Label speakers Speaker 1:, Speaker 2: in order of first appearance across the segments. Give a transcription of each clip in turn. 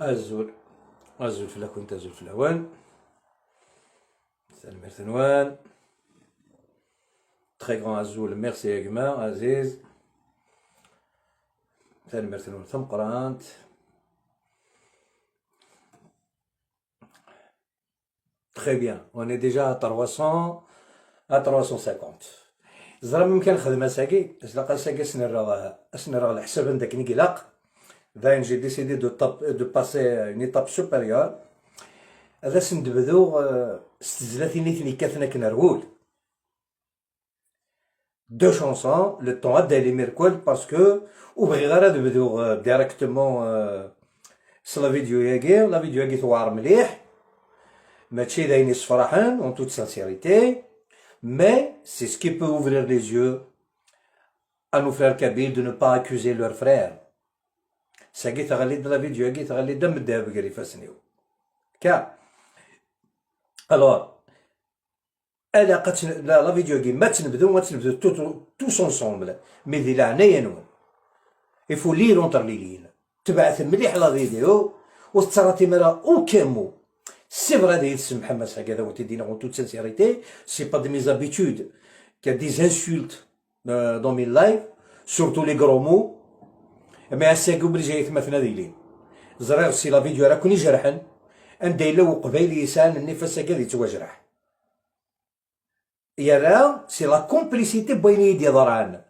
Speaker 1: أزول أزول في كنت أزول في الأوان سلام ثنوان très grand أزول merci يا جماعة عزيز سلام ثنوان ثم قرانت Très bien, on est déjà à 300 à 350. زرا ممكن خدمة ساكي زلاقا ساكي سنرى الحساب عندك نقلاق داين j'ai décidé de passer une étape supérieure. هذا سندبدو ستزلاتيني ثني كاثنا كنرول deux chansons le temps d'aller ميركول parce que وبغي غير نبدو directement س la vidéo ياكي la vidéo ياكي توعر مليح ماشي داين يصفرحن en toute sincérité, mais c'est ce qui peut ouvrir les yeux à nos frères kabyles de ne pas accuser leurs frères. ساكي تغلي la vidéo ياكي تغلي دم الذهب قري فاسنيو كا alors علاقة la vidéo كي ما تنبدو ما تنبدو tous ensemble, mais ذي العناية نون il faut lire entre les lignes. تبعث مليح la vidéo وتصراتي مرا aucun mot. C'est vrai هذا محمد هكذا وتدينا en toute sincérité, c'est pas de mes habitudes qu'il y a des insultes dans mes lives, surtout les gros mots, mais اساكي obligé يتمثل ذي زريغ c'est la vidéo راه كوني جرحن عندي لو قبيل يسان النفس هكذا يتوجرح يرى c'est la complicité بين يدي ضران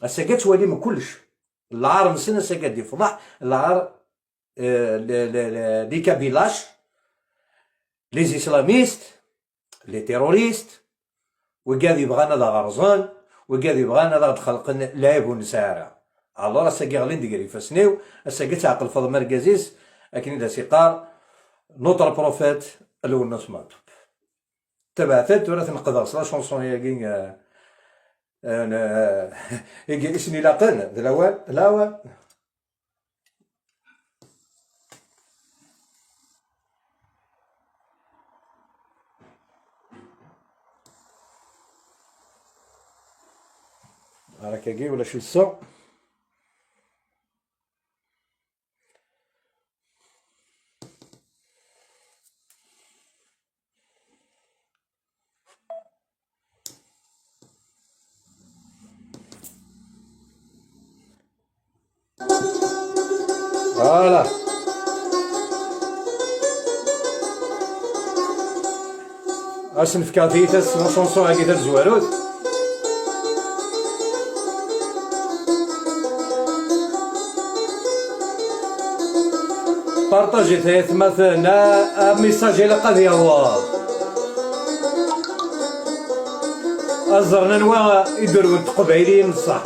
Speaker 1: اساكا توالي من كلش العار مسنا اساكا دي فضح العار les Kabyles lâches, les islamistes, les terroristes, وكاد يبغانا ذا غرزان وكاد يبغانا ذا تخلقن لعب ونسارة. alors اساكي غلين ديكري فاسنيو اساكي تعقل فض مركزيس اكن دا سيقار notre prophète الونس ماتوب تبعثت ولا تنقدر la chanson ياكي انا يجي اسمي لاقن الاول الاول هراكاكي ولا شي الصو. Voilà. اش نفكر فيه la chanson هاكي تاع الزواروت. Partagez مثلا message الى قضية هو أزرنا نوا يديروا القبايلين صح.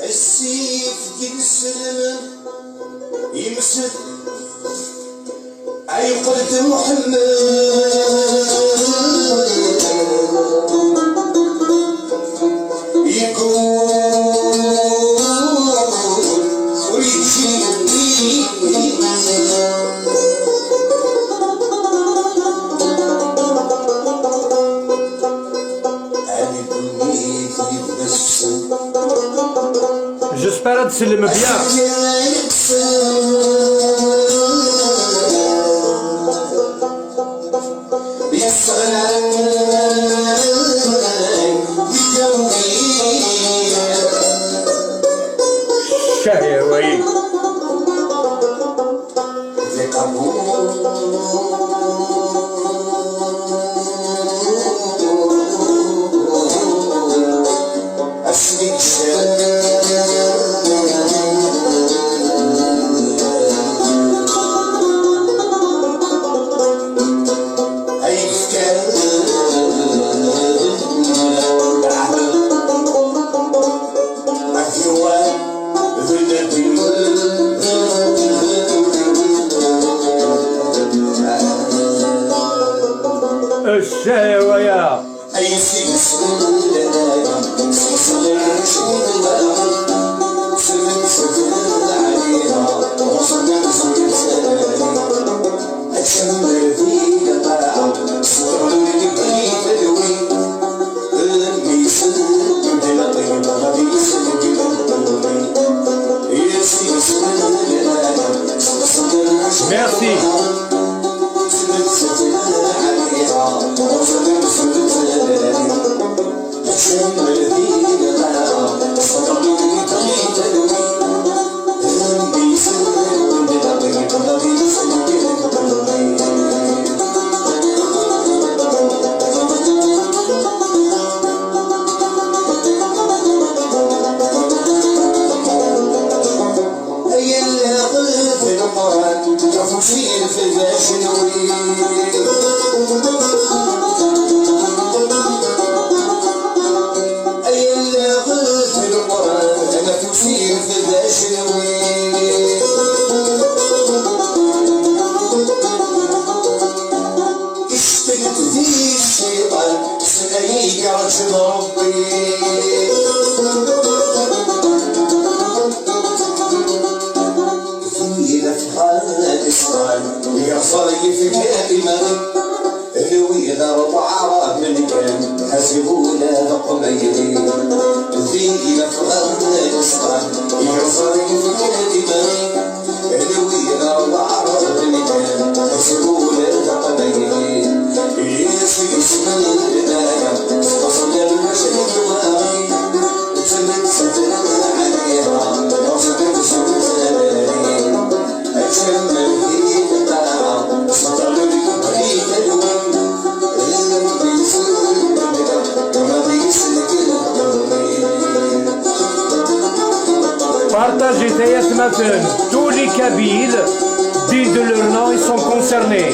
Speaker 2: السيف ديال السلم يمسد أي قلت محمد يقول ويجي أنا دنيتي بس
Speaker 1: J'espère تسلم bien. شاهي وي الشاوية Merci. Partagez Maten, tous les Kabyles, dignes de leur nom, ils sont concernés.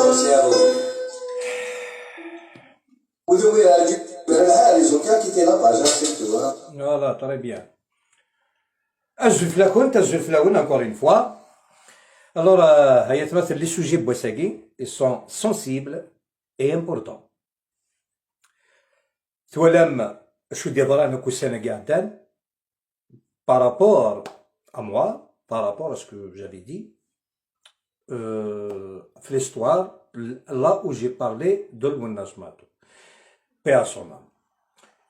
Speaker 2: Merci à vous. Vous devez ils ont qu'à quitter la page, hein, c'est tout. Hein.
Speaker 1: Voilà, très bien. Azul fell-awen, encore une fois. Alors, les sujets n wass-agi, ils sont sensibles et importants. Twalam acu d-yeḍran akk ussan-agi ɛeddan par rapport à moi, par rapport à ce que j'avais dit, l'histoire, là où j'ai parlé de Lwennas Matoub. Paix à son âme.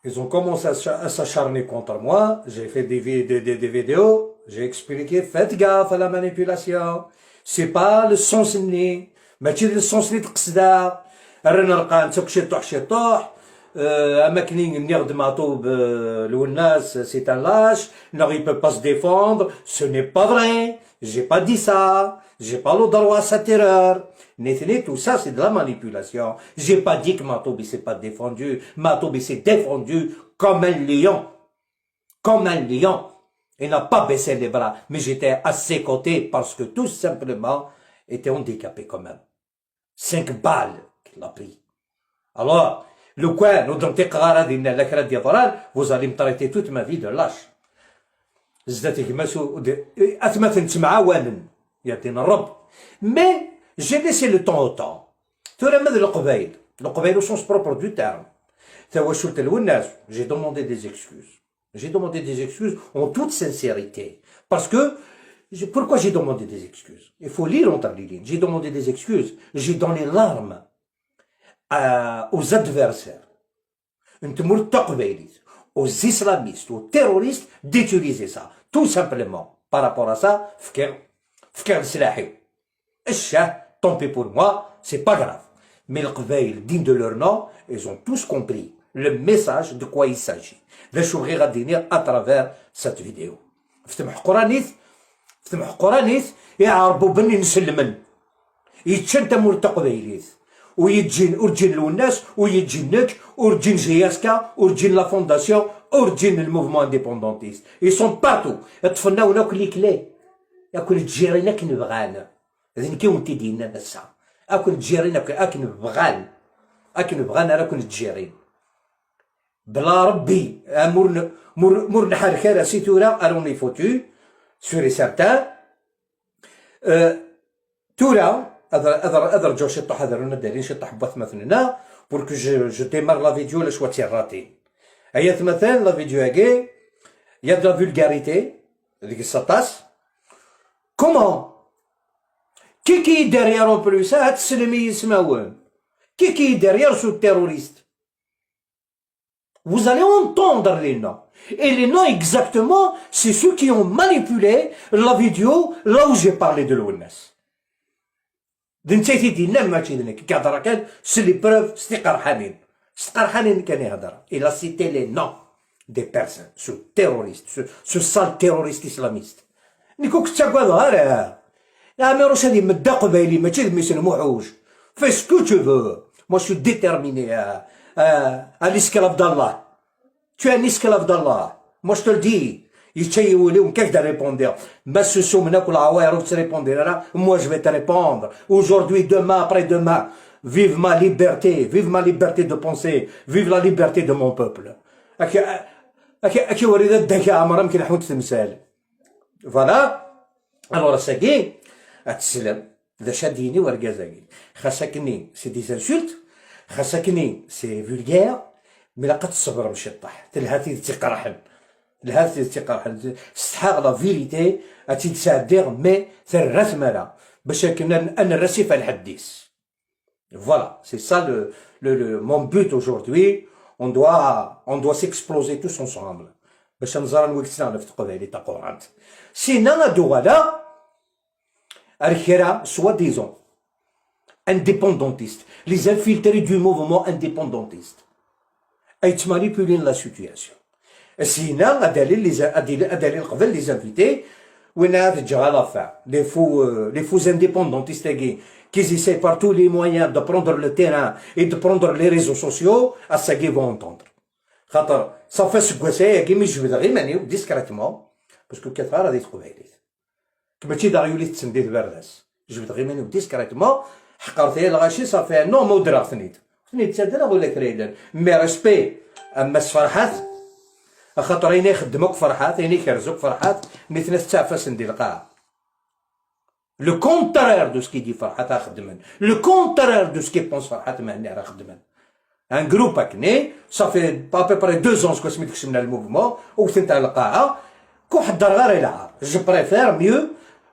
Speaker 1: Ils ont commencé à s'acharner contre moi. J'ai fait des vidéos. J'ai expliqué, faites gaffe à la manipulation. C'est pas le sens-nni. Mačči d le sens-nni tqesdeɣ. Rran rqan akk ciṭuḥ ciṭuḥ. Amakni nniɣ-d Matoub Lwennas, c'est un lâche. Non, il peut pas se défendre. Ce n'est pas vrai. J'ai pas dit ça. J'ai pas le droit à cette erreur. Nitni, tout ça, c'est de la manipulation. J'ai pas dit que Matoub il s'est pas défendu. Matoub il s'est défendu comme un lion. Comme un lion. Il n'a pas baissé les bras. Mais j'étais à ses côtés parce que tout simplement, était handicapé quand même. 5 balles qu'il l'a pris. Alors, لو كان ودرتي قرار هذه لا كرا ديال, vous allez me traiter toute ma vie de lâche. زدت كما اثمث نتمعاونن يا دين الرب, mais j'ai laissé le temps au temps. تورا ماذا القبايل, القبايل au sens propre du terme, توشلت الوناس, j'ai demandé des excuses. J'ai demandé des excuses en toute sincérité. Parce que, pourquoi j'ai demandé des excuses? Il faut lire entre les lignes. J'ai demandé des excuses. J'ai donné l'arme aux adversaires, aux islamistes, aux terroristes d'utiliser ça. Tout simplement. Par rapport à ça, فكر سلاحي. الشاه, tant pis pour moi, c'est pas grave. Mais القبايل dignes de leur nom, ils ont tous compris le message, de quoi il s'agit. ذا بغي غادي à travers cette vidéo. فتمح قرانيث, فتمح قرانيث يعربوا بني نسلمن يتشن تمور تقبايليت ويجين ورجين الوناس ويجينك ورجين JSK ورجين la fondation ورجين ال mouvement indépendantiste. Ils sont partout. طفلنا وناكل les clés ياكل تجيرينا كنبغان ذين كي ونتي دينا نسا اكل تجيرينا اكن بغان اكن بغان راه كن تجيرين بلا ربي مور مور مور نحرك راسي تورا on est foutus, sûr et certain. تورا هذا رجعوا شي طاح هذا رانا دايرين شي طاح بواث مثلا pour que je démarre la vidéo لا شوا تيراتي هيا مثلا la vidéo هاكي y a de la vulgarité ديك السطاس. Comment qui derrière en plus هاد السلمي يسمعون qui derrière ce terroriste? Vous allez entendre les noms. Et les noms exactement, c'est ceux qui ont manipulé la vidéo là où j'ai parlé de l'ONS. دنتي دينا ماشي دنك كيهضر كان c'est les preuves ستي قرحانين كان يهضر. Il a cité les noms des personnes, ce terroriste, ce sale terroriste islamiste. نيكو كنت غير يا ميروش هذه مدا قبايلي ماشي ميسن موحوش. Fais ce que tu veux, moi je suis déterminé à l'esclave d'Allah. Tu es un esclave d'Allah, moi je te le dis. يتشيولي ومكاش دا répondre ما سوسو منك العواير وتريبوندي لا, moi je vais te répondre aujourd'hui, demain, après-demain. Vive ma liberté, vive ma liberté de penser, vive la liberté de mon peuple. اكي اكي اكي وريد الدكا عمرها يمكن حوت تمثال. Voilà. Alors ساكي اتسلم ذا شاديني ورقازاكي خاصكني c'est des insultes, خاصكني c'est vulgaire, mais لاقد تصبر مشي طاح تلها تيقرحن لها تيقرحن استحق la vérité اتي تساعدير mais ثرات مالا باش كنا انا الرسيف الحديث. Voilà, c'est ça mon but aujourd'hui. On doit s'exploser tous ensemble. باش نزار نوقتنا في تقبالي تاقورانت sinon دوغالا الكرا soi-disant indépendantistes, les infiltrés du mouvement indépendantiste اي تمانيبولين la situation. Sinon ادالي les ادالي قبل les invités وين تجا la fin les faux indépendantistes qui essaient par tous les moyens de prendre le terrain et de prendre les réseaux sociaux, à ce qu'ils vont entendre. خاطر صافي سكواسايا كيما يجبد غير مانيو discrètement, parce que كثر غادي تقبايليت ماشي داغ يولي تسندي برداس جبد غير مانيو discrètement حقرتي الغاشي صافي نو مو درا ثنيت ثنيت تادرا ولا كريلان mais respect اما فرحات خاطر اين يخدموك فرحات اين يكرزوك فرحات مثل تعفس ندي القاع. Le contraire de ce qu'il dit فرحات خدمن, le contraire de ce qu'il pense فرحات مهني راه خدمن un groupe اكني. Ça fait à peu près 2 ans سكو سميت كشمنا ال mouvement وكنت على القاعه كو حضر غير العار. Je préfère mieux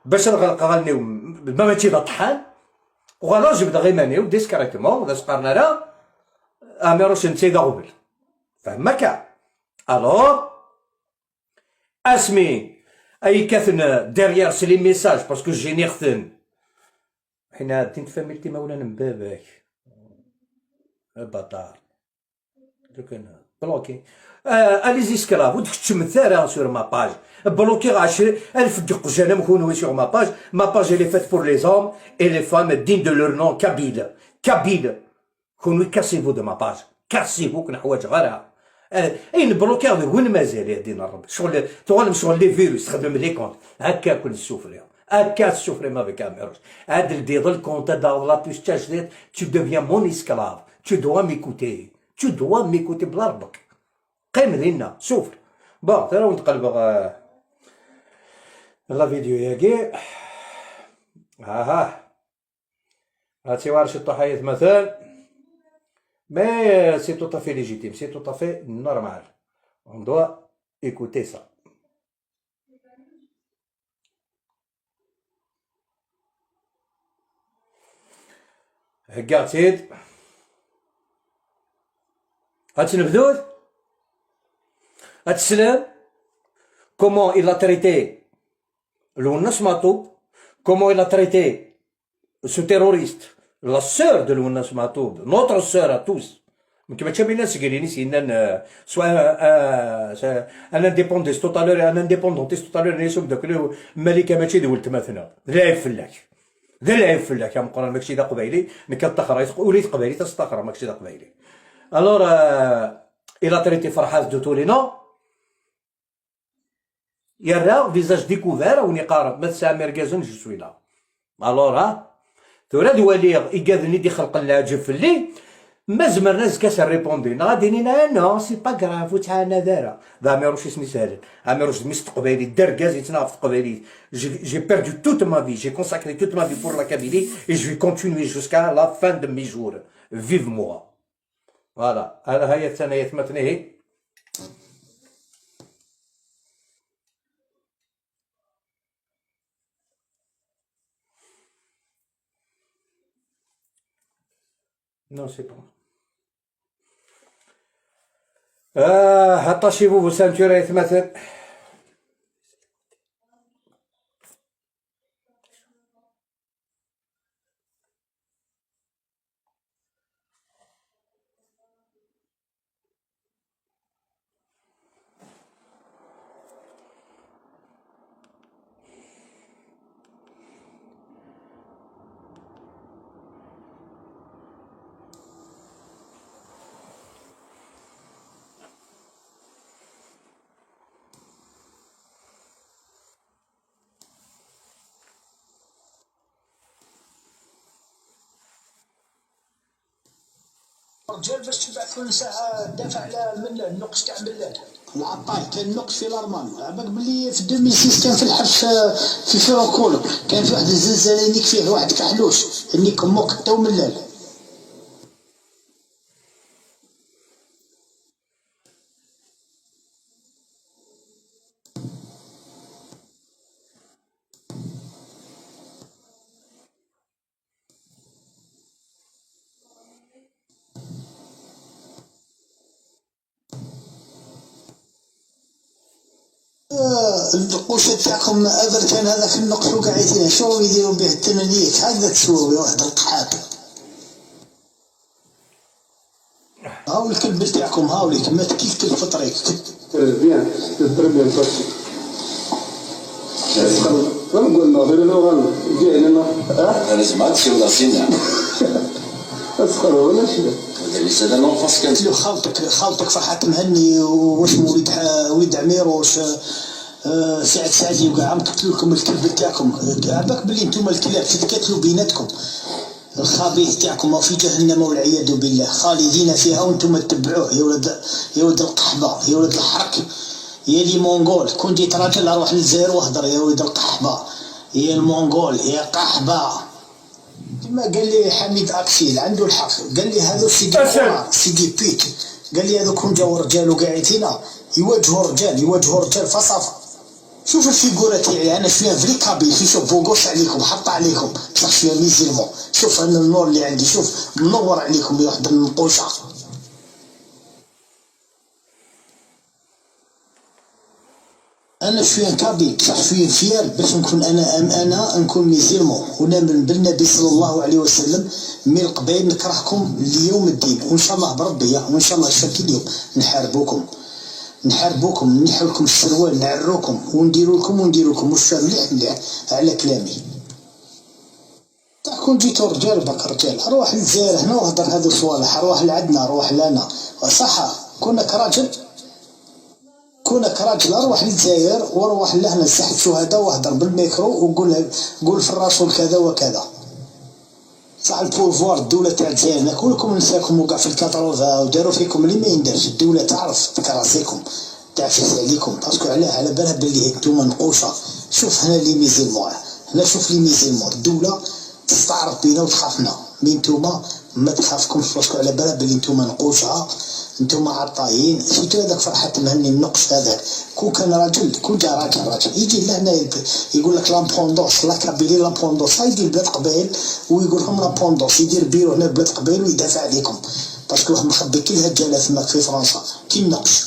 Speaker 1: باش نغلق غنيو ما ماشي طحان وغالا جبد غير مانيو discrètement ذا سقارنا لا اميروش نتي غبل فهمك. Alors اسمي اي كاثن derrière, c'est les messages, parce que جينيختن حنا دينت فاميلتي مولانا من باباك بطال درك انا bloqué les esclaves ودك ثارا sur ma page bloqué 10,000 دق مكونوا sur ma page. Ma page, elle est faite pour les hommes et les femmes dignes de leur nom kabyle, kabyle. كونوا cassez-vous de ma page, cassez-vous. كنا حوايج غيرها اين bloqué وين مازال يا دين الرب شغل تغلم شغل les virus تخدم les comptes هكا كل السفلى. هكا تسوفري avec عميروش. هاد الديضل كونت دار la puce تاع tu deviens mon esclave، tu dois m'écouter، tu dois m'écouter بلا ربك. قيم لينا souffre. Bon ترى نتقلب la vidéo ياكي. ها ها هاتي وارش الطحية مثلا، mais c'est tout à fait légitime، c'est tout à fait normal، on doit écouter ça. هكا هاتي نبدو هاد comment il a traité Lounès Matoub، comment il a traité ce terroriste، la sœur de Lounès Matoub، notre sœur à tous. كما تشابي الناس قالين سينا soit un indépendantiste tout à l'heure، un indépendantiste tout à l'heure، نيسوك داك الملكة ماشي دولت مثلا. ذا العيب فلاك، ذا العيب فلاك يا مقران. ماكشي دا قبايلي نكا وليت قبايلي تستخرى ماكشي دا قبايلي. Alors il a traité فرحات de tous les noms، يرى visage découvert وني قارب ما تسعى مركزون je suis là. Alors ها ثورا دوالي إيقاذني دي خلق العجب في الليل ما زمرنا زكاس répondre غادي نينا non c'est pas grave وتعانا دارا ذا عميروش اسمي ساهل. عميروش ميس قبايلي دركاز يتنافق قبايلي. J'ai perdu toute ma vie، j'ai consacré toute ma vie pour la Kabylie et je vais continuer jusqu'à la fin de mes jours. Vive moi. Voilà. هذا هي الثانية ثمتني. Non, c'est bon. Attachez-vous vos ceintures مثلا.
Speaker 3: رجال باش تبعثوا نساء دافع على الملال، النقص تاع ملال العطاي. كان نقص في الارمان، عباك بلي في 2006 كان في الحبس في فيروكولو، كان في واحد الزلزال ينيك فيه واحد كحلوش نيك موك تو ملال. القوشه تاعكم ابر كان هذاك النقص وقاعدين شو يديروا به التمنيك هذا تسوي واحد القحاب. هاو الكلب تاعكم هاوليك ما تكيك في طريق.
Speaker 4: Très bien، très bien passé. قلنا غير لغة جينا.
Speaker 2: لازم تسير سينا.
Speaker 4: اسخر ولا شيء.
Speaker 2: هذا l'enfance كانت
Speaker 3: له خالتك، خالتك فرحات مهني واسمه وليد وليد عميروش سعد سعدي وكاع عم قتلوا لكم الكلب تاعكم. عباك باللي نتوما الكلاب تتكاتلوا بيناتكم، الخبيث تاعكم في جهنم والعياذ بالله خالدين فيها وانتم تتبعوه. يا ولد، يا ولد القحبه، يا ولد الحرك، يا les Mongols. كون جيت راجل اروح للجزائر واهضر يا ولد القحبه، يا المونغول، يا قحبه. كما قال لي حميد اكسيل عنده الحق، قال لي هذو c'est des c'est des putes. قال لي هذو كون جاو رجال وقاعدين يواجهوا الرجال، يواجهوا الرجال face à face. شوف ال figure تاعي انا شوية vrai kabyle، شوف beau gosse عليكم، حط عليكم، بصح شوية musulman. شوف انا النور اللي عندي، شوف منور عليكم يا واحد النقوشه. انا شوية kabyle بصح شوية fier باش نكون انا ام انا نكون musulman ونامن بالنبي صلى الله عليه وسلم. من القبائل نكرهكم ليوم الدين، وان شاء الله بربي، وان شاء الله شاك اليوم نحاربوكم، نحاربوكم، نحيو لكم السروال، نعروكم ونديرو لكم ونديرو لكم. وش مليح مليح على كلامي. تاع كون جيتو رجال باك رجال، روح للجزائر هنا وهضر هذو الصوالح، روح لعندنا، روح لنا صح. كونك راجل، كونك راجل اروح للجزائر وروح لهنا لساحة الشهداء واهدر بالميكرو وقول قول في الرسول كذا وكذا. صح ال pouvoir الدولة تاع الجزائر ناكلكم نساكم وقع في ال quatre-vingt وداروا فيكم اللي ما يندرش. الدولة تعرف تكراسيكم تعفس عليكم parce que علاه على بالها باللي انتوما نقوشه. شوف هنا les musulmans، هنا شوف les musulmans، الدولة تستعرف بينا وتخافنا، mais نتوما ما تخافكمش parce que على بالها باللي نتوما نقوشه، نتوما عطايين. surtout هذاك فرحات مهني النقش هذاك، كون كان راجل، كون جا راجل راجل يجي لهنا يقول لك l'indépendance la Kabylie l'indépendance، يجي لبلاد قبائل ويقول لهم l'indépendance، يدير بيرو هنا بلاد قبائل ويدافع عليكم parce que مخبي كل هالجاله تماك في فرنسا كي النقش.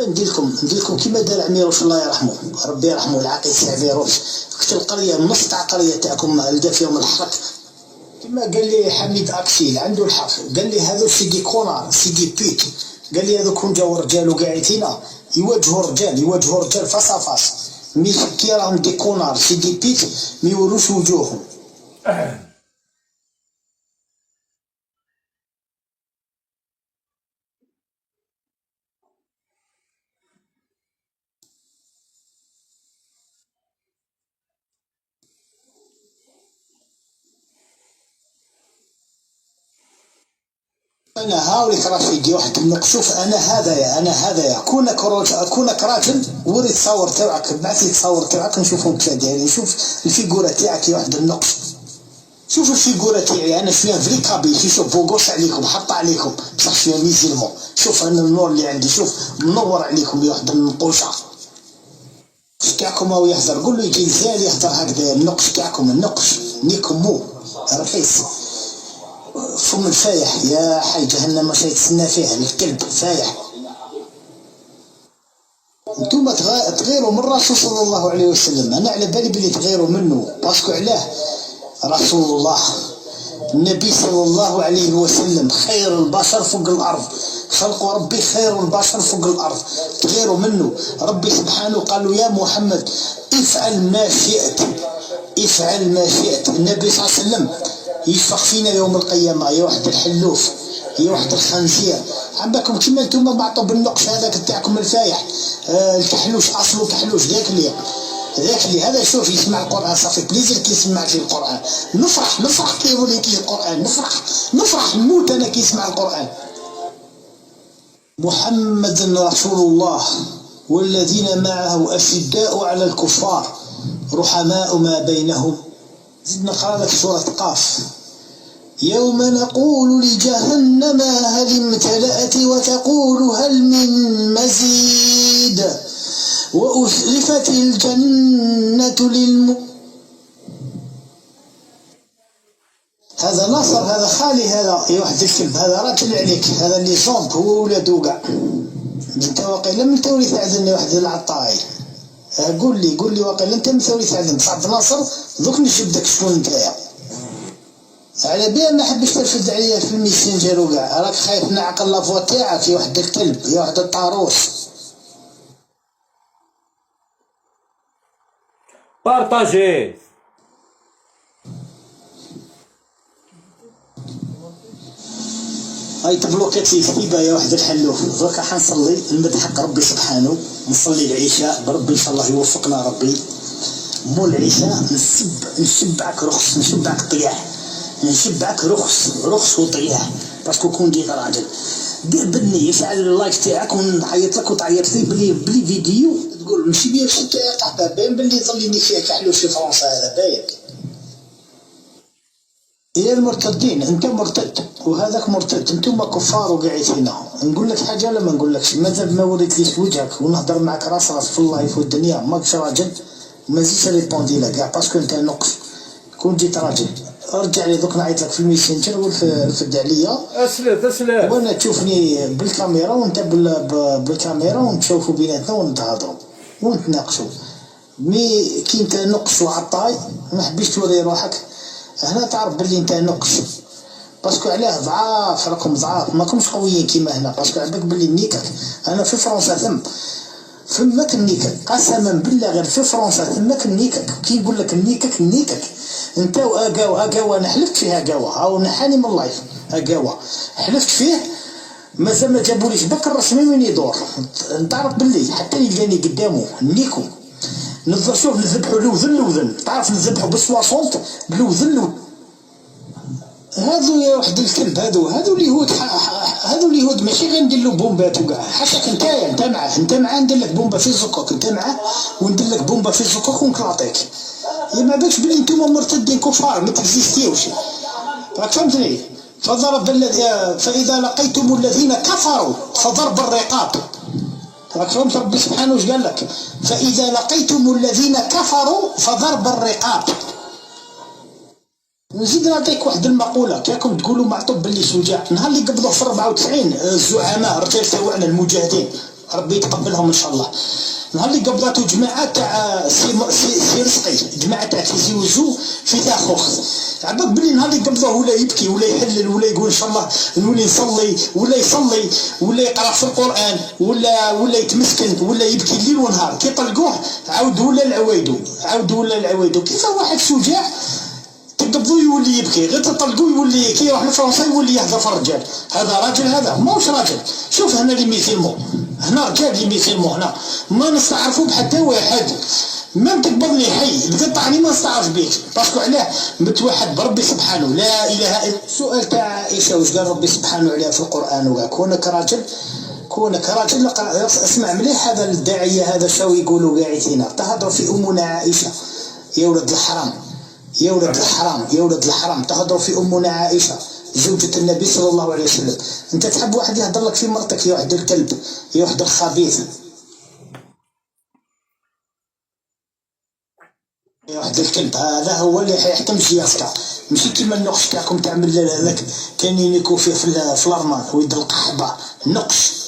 Speaker 3: ندير لكم كيما دار عميروش الله يرحمه، ربي يرحمه العقيد سي عميروش، قتل قرية نص تاع قرية تاعكم لدا فيهم الحرق. كما قال لي حميد اكسيل عنده الحق، قال لي هذو c'est des connards c'est des putes، قال لي هذو كون جاو رجال وقاعدين يواجهوا الرجال، يواجهوا الرجال face à face، mais كي راهم des connards c'est des putes ما يوروش وجوههم. انا هاوليك رشيدي واحد النقشوف، انا هذايا، انا هذايا كونك راجل، كونك راجل وري التصاور تاعك، بعث لي التصاور تاعك نشوفهم كيف دايرين، نشوف ال figure تاعك يا واحد النقش. شوف ال figure تاعي انا شوية vrai kabyle، شوف beau gosse عليكم، حط عليكم، بصح شوية musulman. شوف انا النور اللي عندي، شوف منور عليكم يا واحد النقوشه تاعكم. هو يهضر، قول له يجي الزال يهضر هكذا. النقش تاعكم النقش نيكم مو رخيص فم الفايح يا حي جهنم واش يتسنى فيه الكلب فايح. انتوما تغيروا من الرسول صلى الله عليه وسلم، انا على بالي بلي تغيروا منه parce que علاه رسول الله النبي صلى الله عليه وسلم خير البشر فوق الارض، خلق ربي خير البشر فوق الارض، تغيروا منه. ربي سبحانه قال له يا محمد افعل ما شئت، افعل ما شئت. النبي صلى الله عليه وسلم يشفق فينا يوم القيامة يا واحد الحلوف يا واحد الخنزير. عباكم كيما نتوما بعطوا بالنقش هذاك تاعكم الفايح، الكحلوش اصله كحلوش، ذاك اللي هذا شوف يسمع القرآن ça fait plaisir كي يسمع في القرآن، نفرح نفرح كي يقول كي القرآن، نفرح نفرح نموت انا كي يسمع القرآن. محمد رسول الله والذين معه أشداء على الكفار رحماء ما بينهم. زدنا نقرا لك سورة قاف. يوم نقول لجهنم هل امتلأت وتقول هل من مزيد وأزلفت الجنة هذا ناصر، هذا خالي، هذا يا واحد الكلب، هذا راجل عليك، هذا اللي صومت هو ولادو كاع. انت واقيلا من تولي تعذرني واحد العطاي. قول لي، قول لي واقيلا انت من تولي تعذرني. صعب ناصر دوك نجبدك شكون نتايا. على بها ما حبيتش ترفد عليا في الميسنجر وكاع، راك خايف نعقل la voix تاعك يا واحد الكلب يا واحد الطاروس.
Speaker 1: partagez.
Speaker 3: هاي تبلوكات لي الكتيبة يا واحد الحلوف. دركا حنصلي نمد حق ربي سبحانه، نصلي العشاء بربي ان شاء الله يوفقنا ربي. مول العشاء نشبعك رخص، نشبعك طياح، نشبعك رخص رخص وطياح، parce que كون جيت راجل دير بالنية، فعل ال like تاعك ونعيط لك وتعيط لي بلي فيديو تقول ماشي بيا شي قحبه، باين باللي ظليني فيها كحلوش في فرنسا هذا باين. يا المرتدين انت مرتد وهذاك مرتد، انتم كفار وقاعدين هنا. نقول لك حاجة ولا ما نقولكش؟ مازال ما وريتليش وجهك ونهضر معك راس راس في ال live والدنيا، ماكش راجل ما زيدش répondi لك كاع parce que انت نقص. كون جيت راجل رجع لي دوك نعيط لك في الميسنجر ورفد عليا.
Speaker 1: اسلف اسلف.
Speaker 3: وانا تشوفني بالكاميرا وانت بالكاميرا ونتشوفوا بيناتنا ونتهضروا ونتناقشوا. mais كي انت نقص وعطاي ما حبيتش توري روحك هنا، تعرف باللي انت نقص. parce que علاه ضعاف، راكم ضعاف ماكمش قويين كيما هنا. parce que عندك باللي نيكك انا في فرنسا ثم فماك النيكك، قسما بالله غير في فرنسا ثماك النيكك. كي نقول لك النيكك النيكك انت واكاوا اكاوا، انا حلفت فيها اكاوا، هاو نحاني من ال live اكاوا حلفت فيه. مازال ما جابوليش بك الرسمي وين يدور. نتعرف باللي حتى يلقاني قدامه نيكو نظر، شوف نذبحوا لوذن لوذن، تعرف نذبحوا بال soixante لوذن. هذو يا وحد الكلب، هذو اليهود، هذو اليهود ماشي غير ندير له بومبات وكاع. حاشاك نتايا، انت معاه، انت معاه ندير لك بومبا في زكوك، انت معاه وندير لك بومبا في زكوك ونكلاطيك. يا ما بالكش بلي نتوما مرتدين كفار ما تكزيستيوش، راك فهمتني؟ فضرب الذي، فاذا لقيتم الذين كفروا فضرب الرقاب، راك فهمت ربي سبحانه واش قال لك؟ فاذا لقيتم الذين كفروا فضرب الرقاب. نزيد نعطيك واحد المقولة، كاكم تقولوا معطوب باللي شجاع، نهار اللي قبضوه في 94 الزعماء الرجال تاوعنا المجاهدين ربي يتقبلهم ان شاء الله، نهار اللي قبضاتو جماعة تاع سي رزقي، جماعة تاع تيزي وزو في تاخوخ، عباك بلي نهار اللي قبضوه ولا يبكي ولا يحلل ولا يقول ان شاء الله نولي نصلي، ولا يصلي ولا يقرا في القرآن ولا يتمسكن ولا يبكي الليل ونهار، كي طلقوه عاود ولا العوايدو، عاود ولا العوايدو. كيف واحد شجاع تقبضو يولي يبكي، غير تطلقو يولي كي يروح لفرنسا يولي يهضر في الرجال. هذا راجل؟ هذا ماهوش راجل. شوف هنا les musulmans، هنا رجال les musulmans، هنا ما نستعرفو بحتى واحد، même تقبضني حي تقطعني ما نستعرف بيك، parce que علاه؟ متوحد بربي سبحانه، لا اله الا. السؤال تاع عائشة واش قال ربي سبحانه عليها في القران وكاع، كونك راجل، كونك راجل اسمع مليح هذا الداعية هذا شو يقولوا قاعدين تهضروا في امنا عائشة، يا ولد الحرام، يا ولد الحرام، يا ولد الحرام، تهضروا في امنا عائشة زوجة النبي صلى الله عليه وسلم. انت تحب واحد يهضر لك في مرتك يا واحد الكلب، يا واحد الخبيث، يا واحد الكلب. هذا هو اللي حيحكم سياستك، ماشي كيما النقش تاعكم تعمل هذاك كان ينيكو فيه في الارمان ويد القحبه النقش.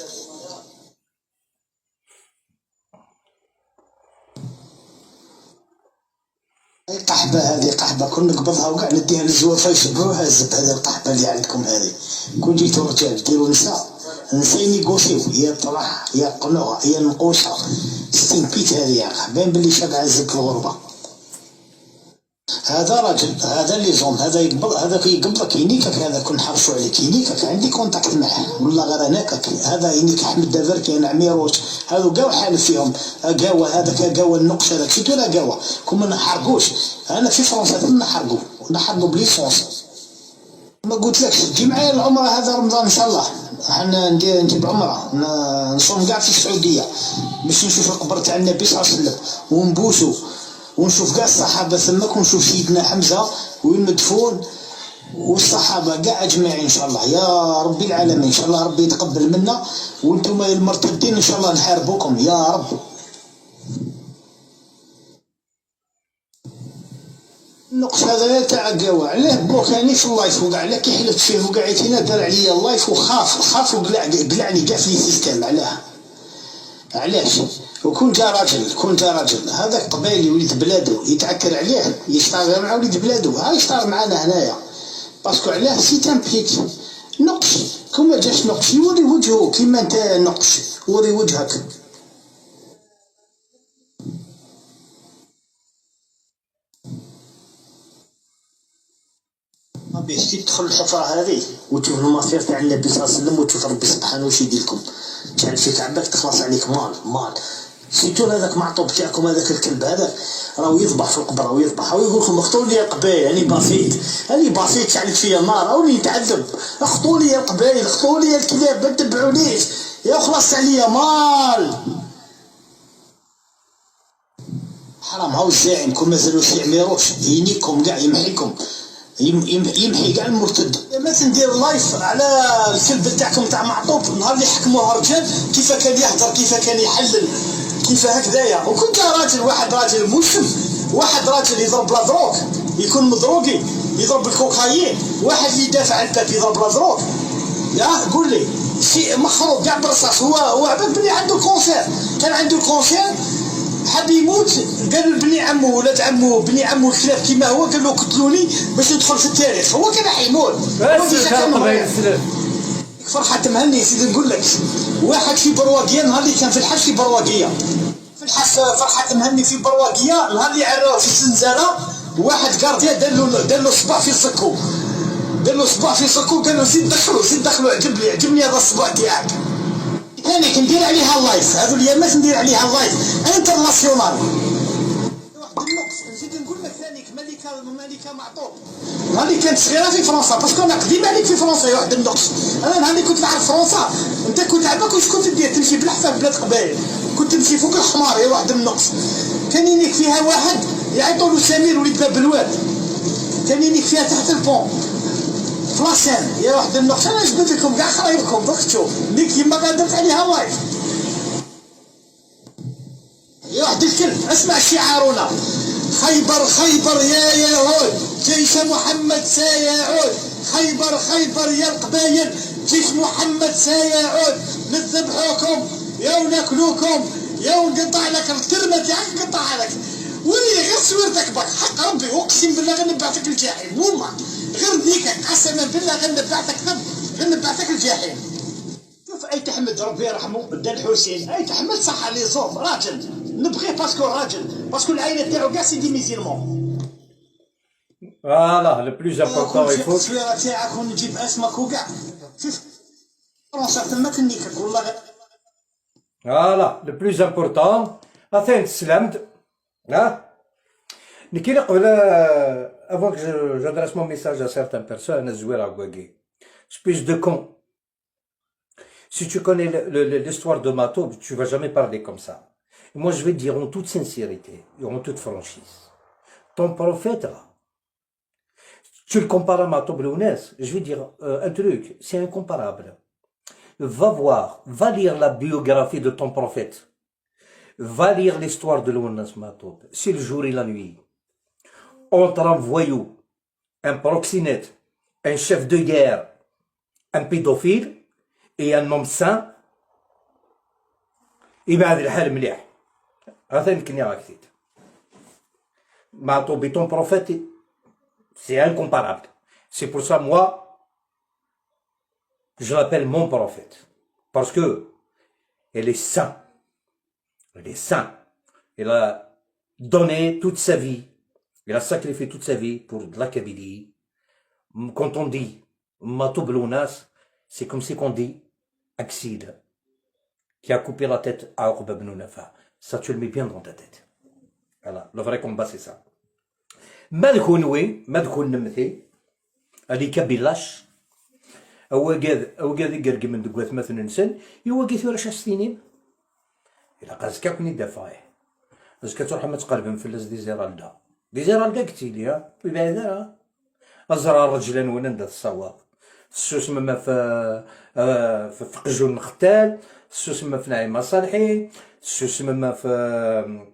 Speaker 3: قحبة هذه قحبة كون نقبضها وكاع نديها للزوافة يشبعوها الزب. هذه القحبة اللي عندكم هذه كون جيتو رجال ديروا نساء، نساء نيغوسيو، يا طرح يا قنوع يا نقوشة ستين بيت. هذه يا باين بلي شابعة الزب في الغربة. هذا راجل، هذا les hommes، هذا يقبض، هذا يقبضك ينيكك، هذا كون حرشوا عليك ينيكك، عندي contact معاه والله غير هناك. هذا ينيك احمد دافركي، انا عميروش، هذو كاع حالف فيهم قاوة، هذاك قاوة النقش هذاك surtout لا قاوة، كون ما نحرقوش. انا في فرنسا نحرقو، نحرقو ب l'essence. ما قلتلكش تجي معايا العمرة هذا رمضان ان شاء الله، حنا ندير نجيب عمرة، نصوم كاع في السعودية باش نشوف القبر تاع النبي صلى الله عليه وسلم ونبوسو ونشوف كاع الصحابة ثمك، ونشوف سيدنا حمزة وين مدفون والصحابة كاع أجمعين إن شاء الله يا ربي العالمين. إن شاء الله ربي يتقبل منا، وانتم يا المرتدين إن شاء الله نحاربوكم يا رب. النقص هذا تاع قاوة علاه بلوكاني في ال live وكاع، علاه كي حلفت فيه وكاع عيتينا دار عليا ال live وخاف، خاف وقلعني كاع في système. علاه؟ علاش؟ وكون جا راجل، كون جا راجل هذاك قبايلي وليد بلادو يتعكر عليه، يشتغل مع وليد بلادو، ها يشتغل معانا هنايا. parce que علاه؟ c'est un pute نقش، كون ما جاش نقش يوري وجهه كيما انت نقش، وري وجهك. باش تدخل الحفرة هذه وتشوف المصير تاع النبي صلى الله عليه وسلم وتشوف ربي سبحانه واش يدير لكم، تشعل فيك عباك تخلص عليك مال مال. surtout هذاك معطوب تاعكم هذاك الكلب هذاك راهو يذبح في القبر، راهو يذبح، راهو يقول لكم اخطوا لي القبايل، راني بسيط، راني بسيط، شعلت فيا النار، راني نتعذب، اخطوا لي القبايل، اخطوا لي الكلاب، ما تبعونيش يا خلص عليا مال. حرام. هاو الزعيم كون مازالو شي عميروش ينيكم كاع، يمحيكم، يمحي كاع المرتد. ما ندير live على الكلب تاعكم تاع معطوب نهار اللي حكموه رجال، كيف كان يهضر، كيف كان يحلل، كيف هكذايا. وكنت راجل، واحد راجل مسلم، واحد راجل يضرب la drogue، يكون مدروقي يضرب الكوكايين، واحد اللي يدافع على الباب يضرب la drogue. يا قول لي شيء مخروب كاع بالرصاص. هو عباد بلي عنده cancer، كان عنده cancer حاب يموت، قال لبني عمو ولاد عمو بني عمو الكلاب كيما هو، قال له قتلوني باش ندخل في التاريخ. هو كان راح يموت. فرحة مهني سيدي نقول لك، واحد في برواقية نهار اللي كان في الحبس في برواقية، في الحبس فرحة مهني في برواقية نهار اللي عراوه في الزنزانة، واحد gardien دار له صباع في الزكو، دار له صباع في صكو، قال له زيد دخلو زيد دخلو، عجبني عجبني هذا الصباع تاعك. ثاني ندير عليها live، هذو اليامات ندير عليها live international. واحد النقص نزيد نقول لك ثاني، ملكه ملكه معطوب نهار كانت صغيرة في فرنسا، parce que انا قديم عليك في فرنسا يا واحد النقص. انا نهار كنت نعرف فرنسا انت كنت عباك واش كنت دير؟ تمشي بالحفا في بلاد قبايل، كنت تمشي فوق الحمار يا واحد النقص. كان ينيك فيها واحد يعيطوا له سمير وليد باب الواد، كان ينيك فيها تحت ال pont في la Seine يا واحد النقص. انا جبت لكم كاع خرايبكم دوك تشوف نيك يما غادرت عليها live يا واحد الكلب. اسمع شعارنا: خيبر خيبر يا يهود، جيش محمد سيعود. خيبر خيبر يا القبايل، جيش محمد سيعود. نذبحوكم يا وناكلوكم يا ونقطع لك الترمه تاعك، نقطع لك ولي غير صورتك بك حق ربي، اقسم بالله غير نبعثك الجحيم، والله غير ذيك قسما بالله غير نبعثك ثم غير نبعثك الجحيم. شوف اي تحمد ربي يرحمه بدا الحسين، اي تحمد صح les hommes راجل نبغيه parce que راجل، parce que العائلة تاعو كاع c'est des musulmans.
Speaker 1: Voilà, le plus important, il faut.
Speaker 3: التصويره تاعك ونجيب اسمك وكاع في فرنسا تما تنيكك والله غير.
Speaker 1: Voilà, le plus important. أثين تسلمت. ها نكي قبل avant que j'adresse mon message à certaines personnes, الزويرة كواكي. Espèce de con. Si tu connais l'histoire de Matoub, tu vas jamais parler comme ça. Et moi, je vais te dire en toute sincérité et en toute franchise. Ton prophète, là, tu le compares à Matoub Lounès, je vais dire un truc, c'est incomparable. Va voir, va lire la biographie de ton prophète. Va lire l'histoire de Lounès Matoub. C'est le jour et la nuit. Entre un voyou, un proxénète, un chef de guerre, un pédophile et un homme saint, يبعد الحال مليح. هذا يمكن يراك Matoub, ton prophète, c'est incomparable. C'est pour ça, moi, je l'appelle mon prophète. Parce que elle est saint. Il est saint. Il a donné toute sa vie. Il a sacrifié toute sa vie pour de la Kabylie. Quand on dit Matoub Lounas, c'est comme si qu'on dit Aksid, qui a coupé la tête à Uqba ibn Nafa. Ça, tu le mets bien dans ta tête. Voilà, le vrai combat, c'est ça. ما تكون وي ما تكون نمثي هذه كابيلاش هو قاد هو قاد يقرق من دقوات مثلا نسن هو قاد ثورة شاستينين إلا قاز كاكني دافعه اش كتروح ما تقرب مفلس دي زيرالدا دي زيرالدا قتيلي ها ويبعد ازرع الرجلان وين عندها الصواب السوس ما في في قجون الختال، السوس ما في نعيمة صالحي، السوس ما في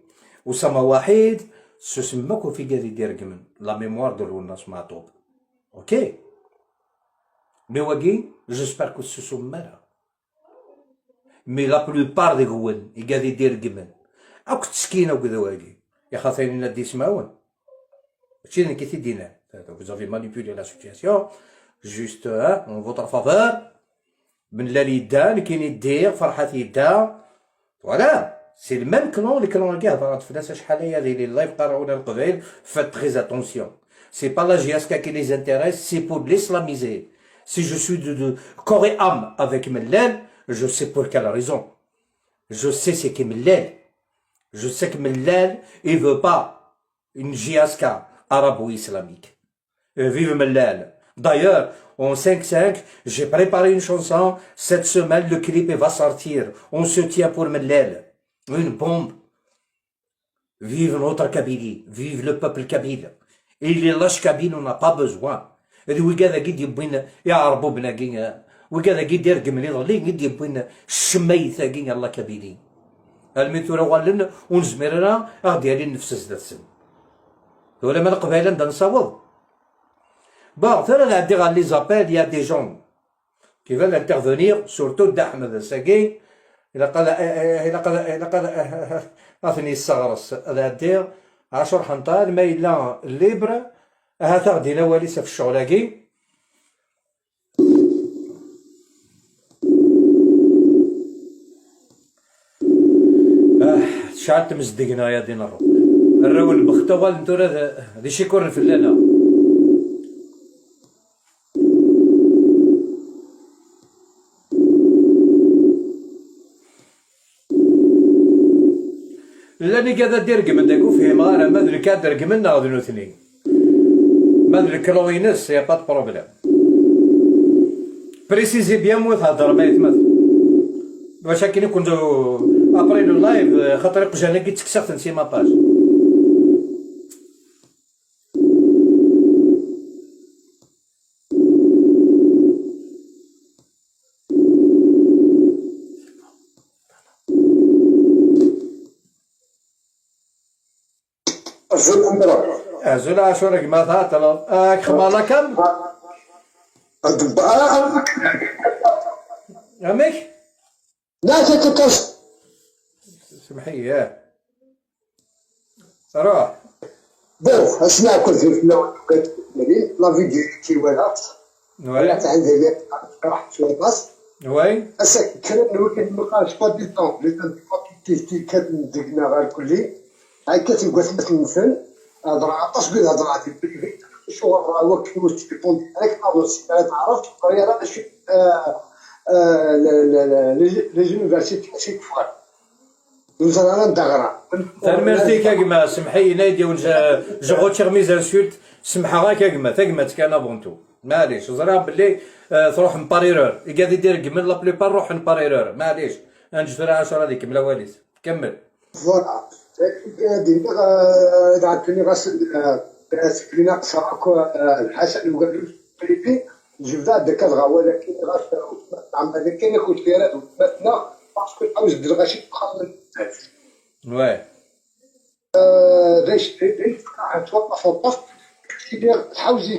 Speaker 1: أسامة وحيد، السوس ما كون في قاد يدير قمن la mémoire de الناس معطوب. OK mais واكي j'espère que السوسو مالها mais la plupart ديك هو يقاد يدير قمن أوك تسكينة وكذا واكي يا خاطرين دي سماون هادشي اللي كيتيدينا. Vous avez manipulé la situation juste hein, en votre faveur. من لا يدا كاين يدير فرحات يدا. Voilà, c'est le même clan, les clans كاع هضرات في ناس شحال هي les lives قراونا القبائل. Faites très attention, c'est pas la JSK qui les intéresse, c'est pour l'islamiser. Si je suis de corps et âme avec Mellal, je sais pour quelle raison. Je sais c'est qui Mellal. Je sais que Mellal, il veut pas une JSK arabo-islamique. Vive Mellal. D'ailleurs, en 5-5, j'ai préparé une chanson. Cette semaine, le clip va sortir. On se tient pour Mellal. Une bombe. Vive notre Kabylie. Vive le peuple kabyle. Et les lâches kabyles, on n'a pas besoin. وكذا قد يبين يعربوا بنا وكذا قد يرقم لي ظلي قد يبين الشميثة كي الله Kabylie الميثورة والن ونزمرنا غادي لي النفس زدت ولا ما القبائل نبدا نصوض. Bon, ثاني نعدي غير les appels, il y a des gens qui veulent intervenir, surtout دا احمد الساقي الى قال الى قال الى قال اثني الصغرس هذا دير 10 حنطال ما الا libre هذا غادي والي في الشغلاكي. شعلت مزدقنا يا دين الرب الرول بختوال انتو ذي شيكور في الليلة. لاني قاعد دير قمن داك وفهم انا ما ادري كادر قمن ناخذ اثنين ما ادري كلوينس يا با بروبليم بريسيزي بيان مو تهضر ما يتمثل واش كي كنت ابري لو لايف خاطر قجانا كي تكسرت نسي ما باج. أزول عاشور ما تعطل خمالا كم؟ أمك؟
Speaker 3: لا تتكس
Speaker 1: سمحي ياه روح
Speaker 3: bon اسمع كل في la vidéo كي ولات ولات عندي راح في باس
Speaker 1: oui
Speaker 3: اسا كان وكان مقاش با دي طون لي تي كان دقنا غير كلي هاي كتبقى ثلاث هضر عطاش بين هضراتي شغل هو كيفاش تيبون هذاك تعرف قريه راه ماشي les universités ماشي كفار وزرانا ندغرا
Speaker 1: تنمرتي كاكما سمحي نايدي je retire mes insultes سمحها غا كاكما تاكما كان بونتو معليش زرا باللي تروح من par erreur قاعد يدير كمل la plupart روح من par erreur معليش نجي 10 هذيك كمل واليس كمل
Speaker 3: voilà هادي عطيني غاس سكرينا قصراك الحسن وقال privé جبدا داك الغا ولكن غاس عم هذا كاين ياكل فيرات وثبتنا parce que عاوز دير غاشي تخمم
Speaker 1: oui
Speaker 3: باش توقف وقف كيدير تحوزي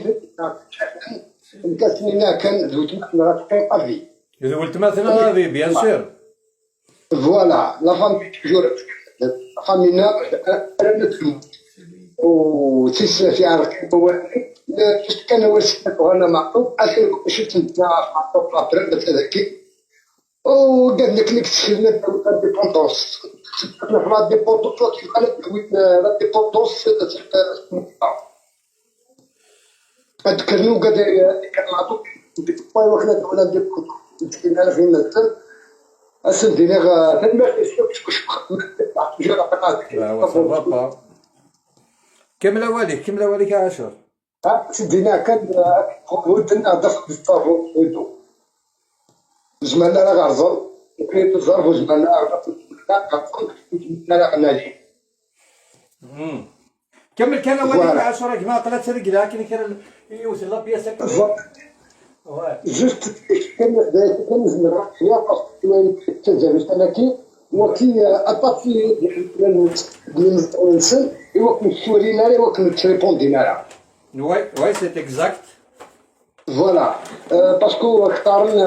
Speaker 3: كاسنينا كان ذو تمثل غتبقى افي
Speaker 1: ذو تمثل افي bien sûr
Speaker 3: voilà la famille toujours famille انا تموت وتيس في عرق كان هو وانا معطوب اخر شفت معطوب لابريل هذاك وقال لك لك تسكن la dépendance la dépendance كيف قالت la dépendance تكرنو قال كان معطوب وكنا ولا dépendance مسكين انا فين مثل اسنديني تما
Speaker 1: كمل واليك كمل واليك يا عاشور
Speaker 3: سيدنا كان ودنا ضغط الطرف ودو زماننا راه غرزل وكاين الظرف وزماننا راه غنالي
Speaker 1: كمل كان واليك يا عاشور كما قلت رجلا كاين كان يوصل la pièce
Speaker 3: juste كان كان زمر يا تزال انا وكي اباتي الانسان ايوا كنسولينا ايوا كنتريبوندينا راه
Speaker 1: oui oui c'est exact
Speaker 3: voilà parce que اختارن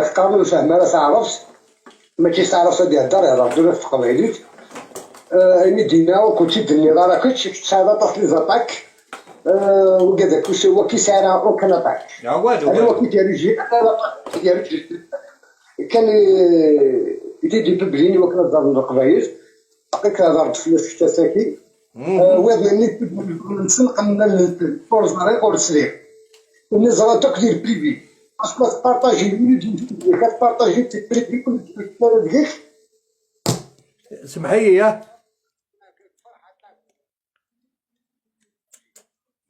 Speaker 3: اختارن الفهم راه تعرفش ماشي تعرف غادي يهضر يهضر دولا في قبايليت اني دينا وكنتي دني راه كنتش ساعه طاس les attaques وكذا كلشي هو كيسارع aucune attaque
Speaker 1: والو
Speaker 3: هو كي ديالو جي ديالو كان يدي ببليني وكان ضرب القبايل باقي كنهضر في التساكي واد مني نسلق من الفورزاري اور سريع الناس راه تاك دير privé parce que تبارطاجي كتبارطاجي privé كل ديالك
Speaker 1: سمحي يا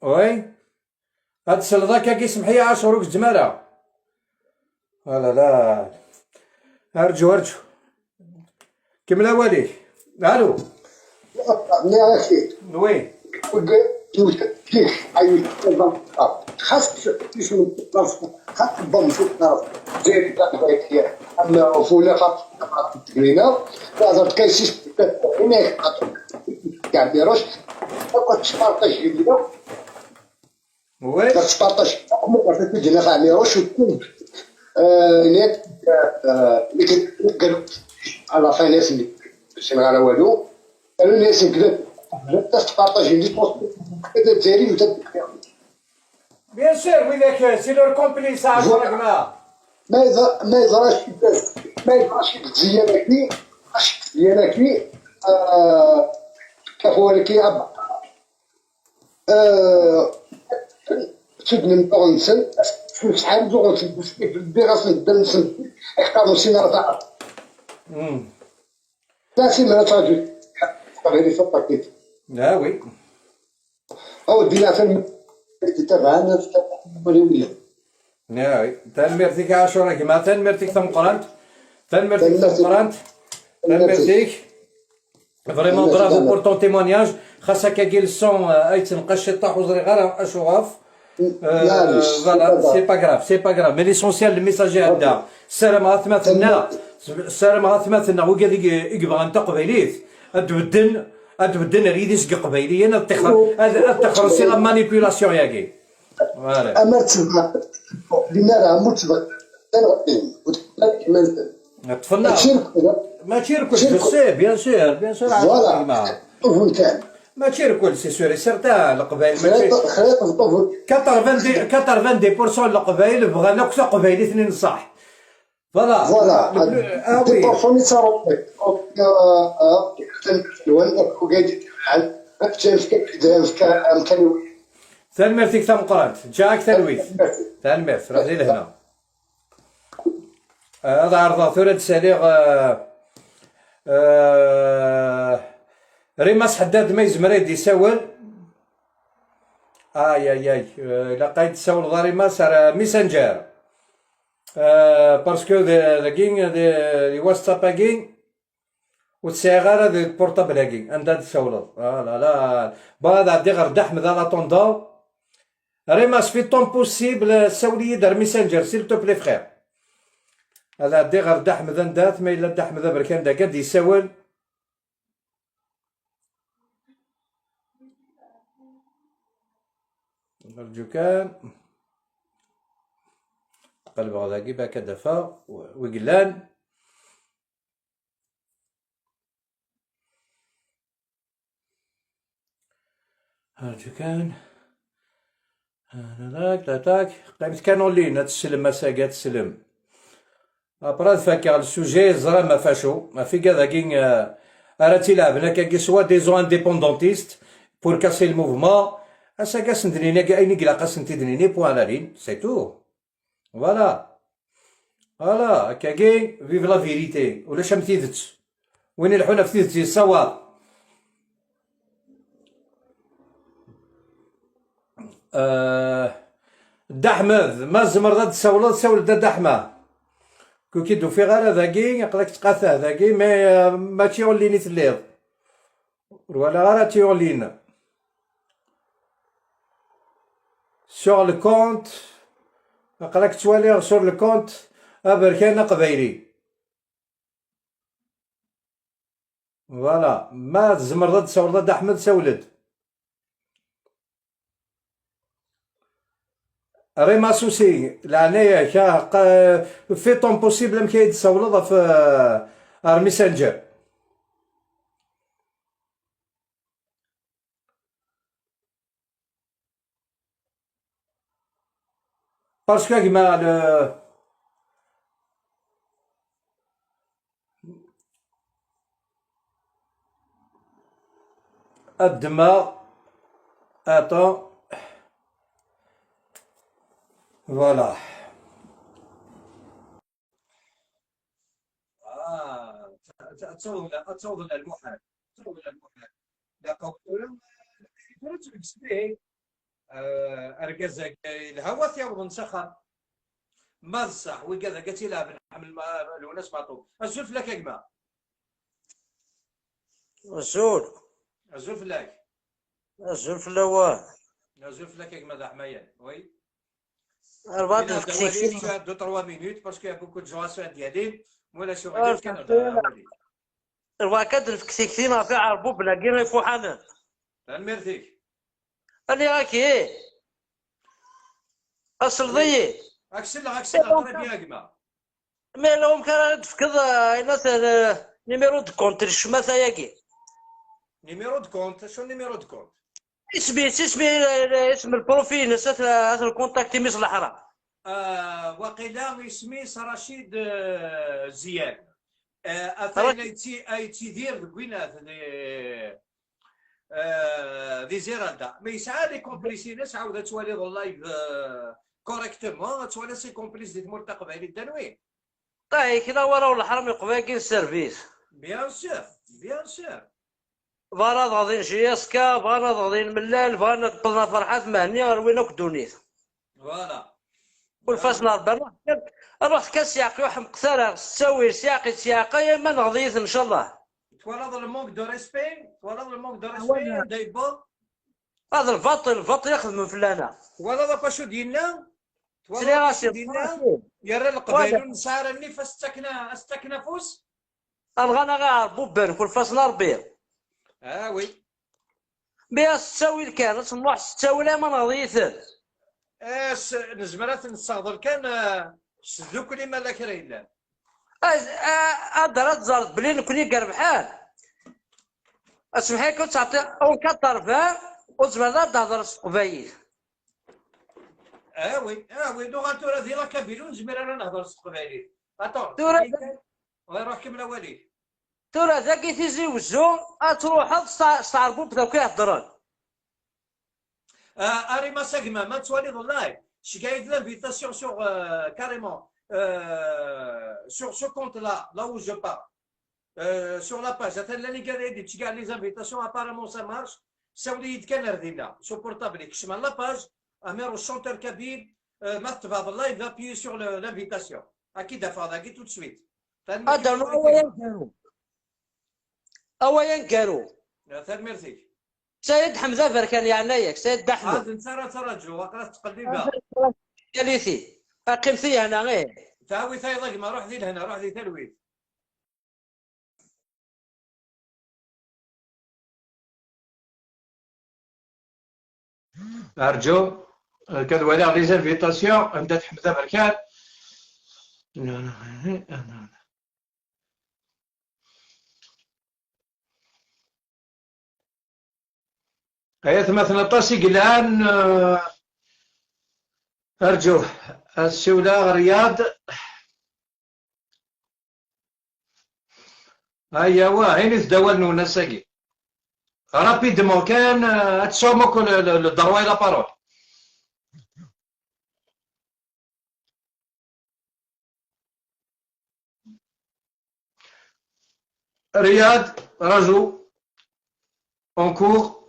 Speaker 1: oui هاد السلطة كي سمحي عاشور الجمالة لا لا ارجو ارجو كمل واليك الو
Speaker 3: يا اخي
Speaker 1: oui
Speaker 3: خاص خاص بام زيد اما فولا خاص تكرينا هذا كايسيس هناك كاع بيروش كتبارطاجي ليا
Speaker 1: oui
Speaker 3: كتبارطاجي تجينا في عميروش وتكون هناك اللي قالوا على فاينانس اللي ماشي على والو قالوا الناس كذا تبارطاجي لي كذا الجزائري وتا
Speaker 1: bien sûr وذاك c'est leur complice عاشور ما
Speaker 3: ما يضراش ما يضراش ديالك اش ديالك كفو كي اب تبني مطونسن شحال زوغ بيغاس ندنسن اختاروا سينا تاع لا سيما تاجي
Speaker 4: قبيلي فقط.
Speaker 1: اه oui.
Speaker 4: او دينا فيلم تبعنا في
Speaker 1: اه oui تنميرتك عاشورا كيما تنميرتك تمقرانت تنميرتك تمقرانت تنميرتك vraiment bravo pour ton témoignage. خاصك كي ال son اي تنقش طاح وزري غير اشوغاف. voilà c'est pas grave c'est pas grave mais l'essentiel ال message هذا السلام غاثماتنا السلام غاثماتنا وكا يبغى انت قبيليت ادبدن ادبدن ريديس قبيليا تخرج c'est la manipulation ياكي voilà.
Speaker 4: اما تبغى لما راه متبغى
Speaker 1: طفلنا ماشي الكل je sais bien sûr bien sûr
Speaker 4: voilà طفل كان
Speaker 1: ماشي الكل c'est sûr certain القبائل ماشي
Speaker 4: خريط طفل
Speaker 1: 90% القبائل بغانا كتا قبائل اثنين صح voilà
Speaker 4: voilà
Speaker 1: اه oui
Speaker 4: بورسون يتصرف
Speaker 1: تنمرتك تمقرانت جاك تلويث تنمرت روح لي لهنا. هذا عرض ثورة ساليغ ريماس حداد ما يزمر يساول اي اي اي الا قايد تساول ضا ريماس راه Messenger parce que داكين دي واتساب اكين وتسعي غير هذا ال portable اكين عندها تساولض لا لا بعد عندي غير دحم ذا l'attendant ريماس في ton possible ساولي دار Messenger s'il te plaît frère. هذا عندي غير دحم ذا ندات ما الا دحم ذا بركان دا قد يساول. نرجو كان قلب غدا كيبا كدفا وقلان نرجو كان تاك تاك قيمت كانوا لينا تسلم مساكا تسلم ابراد فاكر ال sujet زرا ما فاشو ما في كذا كين راه تيلعبنا كاكي soi-disant indépendantistes pour casser ال mouvement اساكا سندنينا كاع اين كلا قاسنتي point à la ligne c'est tout voilà voilà كاكي vive la vérité ولا شمتيدت وين الحونه في تيدت الصواب. دحمد ما زمر تسولد سول دا دحمه كو كيدو في غير هذاكي يقدر تقاثه هذاكي mais ماشي en ligne تليض ولا غير تي en ligne sur le compte قالك توالي sur le compte ابركان قبايلي voilà ما تزمر تسولد احمد سولد ريما سوسي العناية fais ton possible مكاين تسولد في Messenger. parce que كيما الدماغ attends voilà. تصوضنا المحال تصوضنا المحال لا قولوا اركزك الهوا ثياب نسخر ما صح وكذا قالت لها بنحمل الوناس معطوب الزول فلاك يا جماعة
Speaker 5: الزول
Speaker 1: الزول فلاك
Speaker 5: الزول فلاواه
Speaker 1: الزول فلاك يا جماعة حمايان oui
Speaker 5: أربعة الكسيكسي
Speaker 1: deux trois minutes parce que beaucoup de gens ديالي ولا شو
Speaker 5: أربعة كادر في كسيكسي ما في عربو بلا كي غيفوحانا
Speaker 1: تنمرتيك
Speaker 5: أني راكي أصل ضيي
Speaker 1: اكسل اكسل très bien يا جماعة
Speaker 5: mais لو كان تفكض الناس numéro de compte الشماثة ياكي
Speaker 1: numéro de compte شو numéro de compte
Speaker 5: اسمي اسمي اسم ال profil نسات ال contact ميس الحرام.
Speaker 1: وقيلا اسمي رشيد زياد اثاين اي تيدير كوينات دي زيرالدا mais ساعة les complices ناس عاود توالي ال live correctement توالي ses complices ديال تمور تقبايلي الدنوي
Speaker 5: طيب كذا ورا الحرام يقبل كاين service
Speaker 1: bien sûr bien sûr.
Speaker 5: بغانا غادي جياسكا، بغانا غادي الملال، بغانا قبلنا فرحات مهني روينا كدونيت.
Speaker 1: فوالا
Speaker 5: كل فاس نهار روح كاس يعقي وحمق ثرى ساوي سياقي سياقي يا ما نغضيث ان شاء الله.
Speaker 1: توالا le manque de respect، توالا le manque de respect دايبو.
Speaker 5: هذا الباطل، الباطل ياخذ من فلانه.
Speaker 1: توالا ذاك شو ديالنا؟
Speaker 5: سري راسي
Speaker 1: ديالنا يا القبائل نسارة النفس استكنا استكنا فوس.
Speaker 5: الغانا غير بوبان كل فاس نهار بير.
Speaker 1: اه وي
Speaker 5: بيا تساوي كان نروح تساوي لا ما نغضيث.
Speaker 1: اس نزمرات نستغضر كان سدوك لي مالك راه
Speaker 5: ادرا تزارت بلي نكوني قربحان. اسمحي كنت تعطي اون كطرفه وتزمر تهضر قبايل.
Speaker 1: اه وي اه وي دو غاتورا ديال كابيلو نزمر انا نهضر قبايل. اتون غير روح كمل وليد.
Speaker 5: تورا ذاك تيزي وزو تروح تستعربو بداو كيهضرون.
Speaker 1: اريما ساكما ما توالي اللايف شكايت لانفيتاسيون سور كاريمون sur ce compte-là, là où je parle, sur la page, les invitations, apparemment ça marche. Saoudi Kanardina, sur portable, la page, Amer au chanteur kabyle, il va appuyer sur l'invitation. À qui d'affaire, tout de suite.
Speaker 5: أوين كانوا.
Speaker 1: Merci.
Speaker 5: سيد حمزة فركان يعنيك، سيد أحمد.
Speaker 1: هذا انت راه ترجو وقرا تقلبها.
Speaker 5: قاليتي قيمتي هنا غير.
Speaker 1: تاوي ثايضك ما روح ذي لهنا، روح ذي تلويث. أرجو كدوالي لي زانفيتاسيون عند حمزة بركان. آيات مثلا طاسي قلان. أرجو السولة رياض. هيا وين تداول نونا ساقي رابيدمون كان تسوموك الدرواي لا بارول. رياض رجو en cours.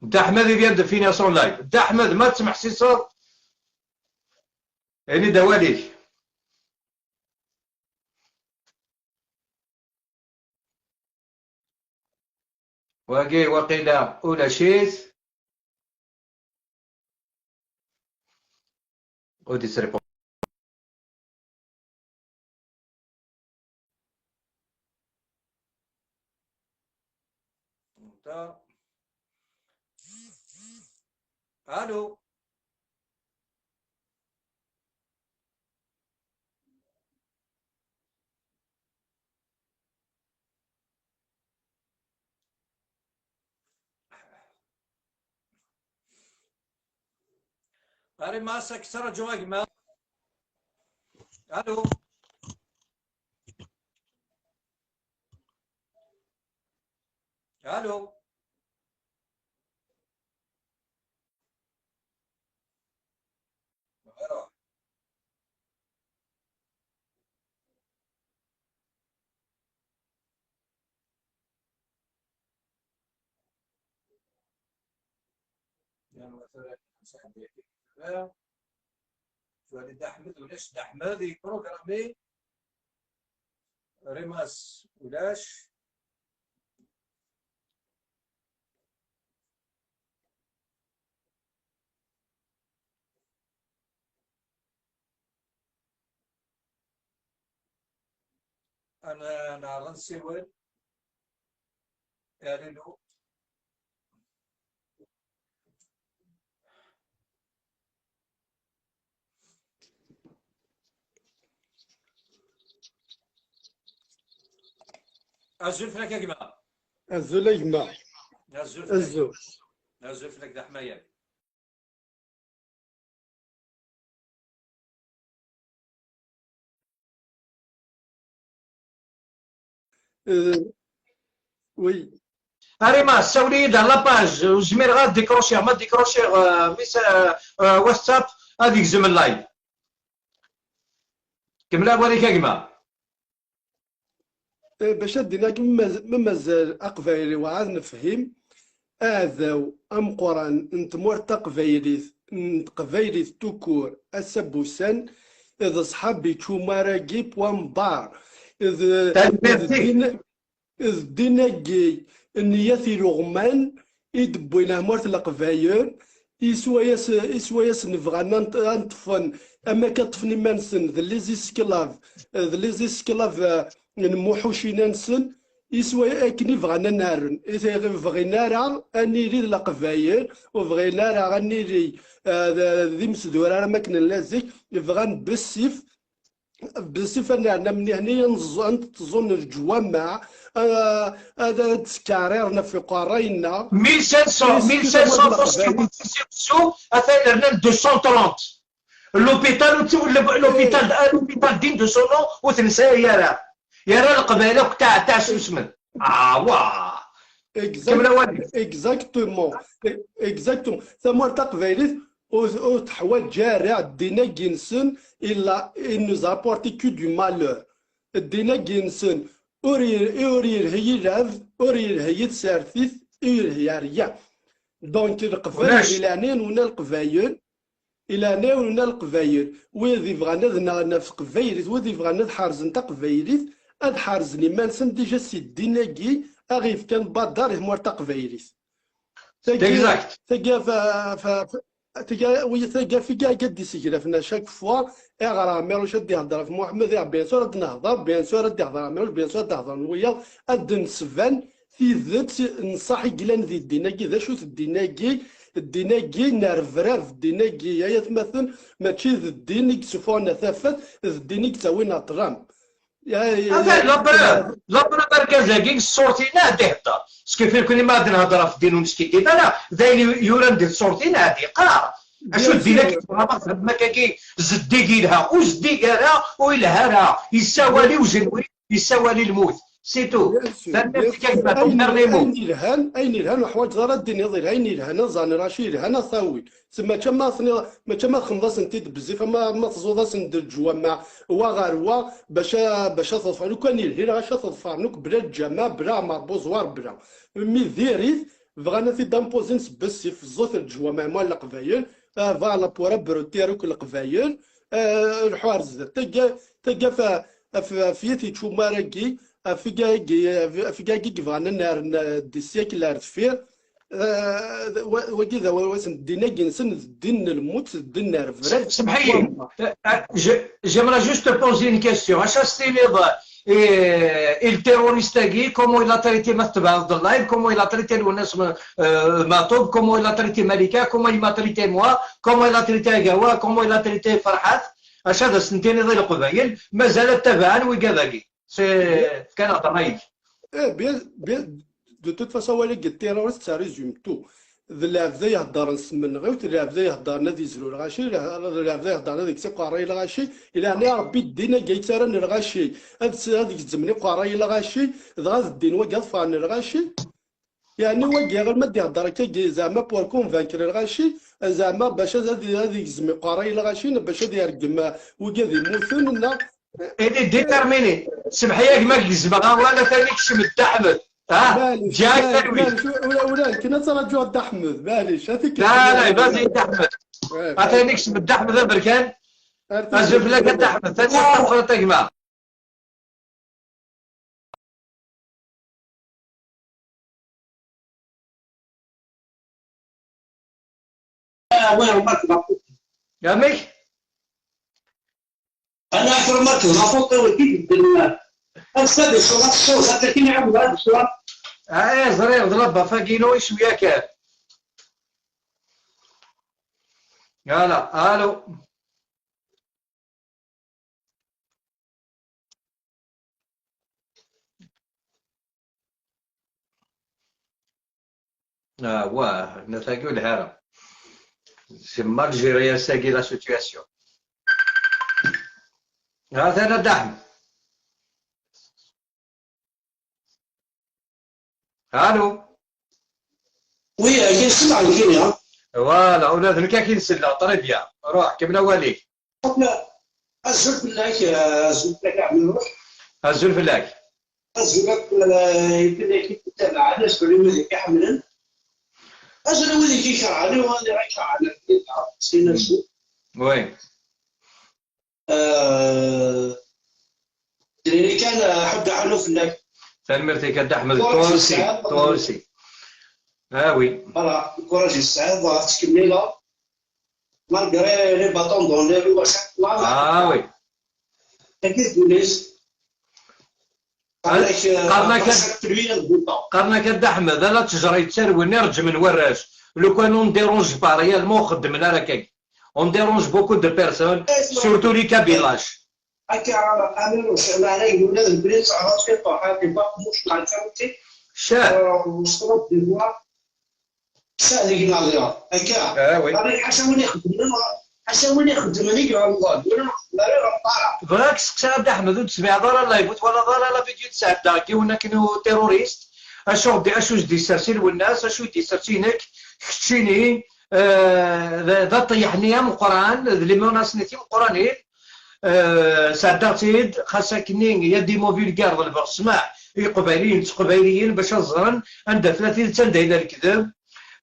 Speaker 1: دا احمد vient de finir son live. دا احمد ما تسمح سي صوت يعني دواليك. واقي وقيلا ولا شيت ودي سريبون. الو قاري ما سكسر جواك ما. الو الو مثلا وليد احمد ولاش احمد يبروغرامي ريماس ولاش انا نعرف نسول يعني لو أزول فلك يا جماعة.
Speaker 4: أزول يا جماعة.
Speaker 1: أزول فلك. أزول فلك ده حماية.
Speaker 4: oui.
Speaker 1: أريما سولي dans la page وزمير غاد décrocher ما décrocher ميس واتساب هذيك زمن live. كملا بواليك كما
Speaker 4: باش دينا ما مازال اقبايلي وعاد نفهم اذاو ام قران نتمور تقبايليت نتقبايليت توكور اسبوسان اذا صحابي تشوماراكي بوان بار اذا ديناكي النية لغمان يدبوينا مورت القبايل يسواياس نبغى نطفن اما كطفني ما نسن ذ لي زيسكلاف نموحوشينا نسن يسوى كني بغانا نارن بغينا راه اني لي القبايل وبغينا راه اني لي ذي مسدورة راه ما كنا لازك بغان بالسيف بالسيف انا من هنا نتظن الجوامع هذا تسكاريرنا في قراينا
Speaker 1: 1500 1500 اثا 230 l'hôpital l'hôpital digne de ce nom وتنسى يا يا القبائل تاع سوسمن واه
Speaker 4: exactement exactement ثمور تقبايليت وتحوى جارع دينا جنسن الا nous a apporté que du malheur دينا جنسن اورير هي العب اورير هي تسارثيث اورير هي ريا donc القبايل الى نين ونا القبايل الى نين ونا القبايل وذي بغانا في قبايليت وذي بغانا حارزن تقبايليت اد حارزني ما نسن déjà سي ديناكي اغيف كان بادار مور تقبايليت
Speaker 1: exact
Speaker 4: تلقى في كاع قد يسجل chaque fois اغرا عميروش غادي يهضر في محمد bien sûr غادي نهضر bien sûr غادي يهضر عميروش bien sûr غادي يهضر ويا غادي نسفان في ذات نصح كلان ذي الديناكي ذا شو الديناكي الديناكي نرفراف الديناكي يا تمثل ماشي ذا الدين يكسفونا ثافت ذا الدين يكساوينا ترامب
Speaker 1: هذا la preuve مركز الصورتينا هادي هضر ce qui fait كوني ما غادي نهضر في الدين ونسكي لا داير يوران ديال الصورتينا هادي قرا اشو الدين كيفهم ما كاكي زدي لها وزدي كارا ويلها يساوالي وزنوي يساوالي الموت c'est tout.
Speaker 4: اين الهان اين الهان وحوايج ضرا الدين يضيل اين الهان زان راشي الهان ثاوي تما تما ما تما خمضاس انت بزاف ما تزوضاس ندير الجوامع وغاروا باش تظفر لو كان يلهي غاش تظفر نوك بلا الجامع بلا مربوزوار بلا مي ديريت بغانا في دامبوزين بس في الزوت الجوامع مال القبايل فوالا بورا بروتيروك القبايل الحوار زاد تلقى فيتي تشوماراكي في كاكي بغانا نار دي سيكل ارتفير وكذا واسم الدين كنسن الدين الموت الدين الرفرف.
Speaker 1: سمحي لي j'aimerais juste poser une question. اش ستيلي ال terroriste كي comment il a traité متبع عبد الله comment il a traité الوناس ماطوب comment il a traité مليكة comment il m'a traité moi comment il a traité اكاوا comment il a traité فرحات اش هذا سنتين ديال القبايل مازال تبعا وكذا c'est كان رايك.
Speaker 4: ايه bien bien de toute façon ولا ال terroriste ça résume tout. اللاعب ذا يهضر نسمن غير اللاعب ذا يهضر نادي زلو الغاشي اللاعب ذا يهضر نادي كسي قراي الغاشي الى هنا ربي الدين كيتسارى الغاشي هذيك الزمني قراي الغاشي غاز الدين وقف عن الغاشي يعني وكي غير ما يهضر كي زعما pour convaincre الغاشي زعما باش هذيك الزمي قراي الغاشي باش يرقم وكذا يموتون.
Speaker 1: il est déterminé. سمحي لك ما كزبغا ولا ثاني كشم احمد ها جاك تروي
Speaker 4: ولا كنا ترجعوا احمد معليش هذيك
Speaker 1: لا لا vas-y احمد ثاني كشم احمد بركان ازف لك احمد ثاني اخرى تجمع يا ميك
Speaker 5: انا اخر مركز ما فوق وديت استاذ الصوت الصوت 30 عام هذا الصوت
Speaker 1: اه زرير ضرب فاكينو شوية كان يلا الو واه نتاقو الهرم c'est mal géré ساكي la situation. هذا انا دحم. الو
Speaker 3: oui كنسمع الكيمياء
Speaker 1: voilà ولاد كا كينسلا très bien روح كمل واليك.
Speaker 3: أزول فلاك أزول فلاك عميروش
Speaker 1: أزول فلاك
Speaker 3: أزول فلاك يتابع علاش كل يوم يحملن أزول ولي كيكرهني وأنا غيكرهني سينا شو
Speaker 1: oui
Speaker 3: دريري كان حب حلو فلاك
Speaker 1: تنمرتي كد احمد تونسي تونسي اه oui
Speaker 3: voilà courage السعاد تكملي malgré les bâtons dans les roues chaque fois.
Speaker 1: Ah oui.
Speaker 3: كيف
Speaker 1: قرنا كد احمد لا تجري تسروي نرج من وراش لو كان on dérange pas réellement خدمنا راك on dérange beaucoup de personnes surtout les Kabyles
Speaker 3: هكا انا وش ما علي ولاد البريس عرفت كيف طاحت باق مش مع الكونتي
Speaker 1: شاه
Speaker 3: وصلت ديفوا شاه ديك النهار هكا
Speaker 1: اه oui
Speaker 3: حاشا وين يخدم حاشا وين يخدم هذيك الله ولا غطاره
Speaker 1: بغاك سقسي عبد احمد وتسمع ضرر لا يفوت ولا ضرر لا فيديو تسعدا كي ونا كانوا terroristes اشو دي اشو دي سرسيل والناس اشو دي سرسينك كتشيني ذا طيحني ام القران لي menaces نتي القرانين سعداتيد خاصة كنين يا des mots vulgaires البغ سمع قبايليين تقبايليين باش نزرن عندها 30 سنة الى الكذب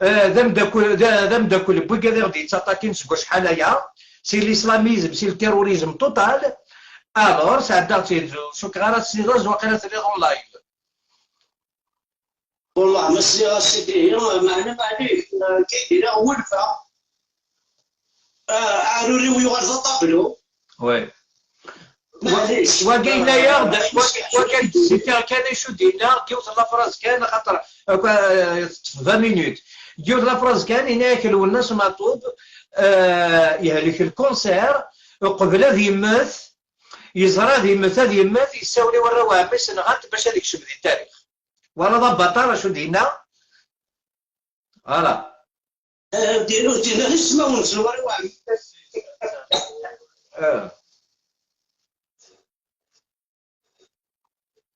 Speaker 1: ذا مداكل ذا مداكل بوكا ذا غادي يتاطاكين سكوا شحال هيا c'est l'islamisme c'est le terrorisme total alors سعداتيد شكرا سي وقيلا تري en live
Speaker 3: والله ما سي سيدي معنا معليش كيدير ولفه عاروري ويغال tableau
Speaker 1: oui وكاين يا وكاين c'était كان شو دينا كيوصل la phrase كان خاطر 20 minutes كيوصل la phrase كان هناك الناس مطوب يهلك ال cancer قبل هذ يمات يزرى ذي يمات هذ يمات يساولي ورا وعميس نغات باش هذيك شبدي التاريخ ولا ضبطا شو دينا voilà
Speaker 3: ديرو دينا السما ونزلوا ورا وعميس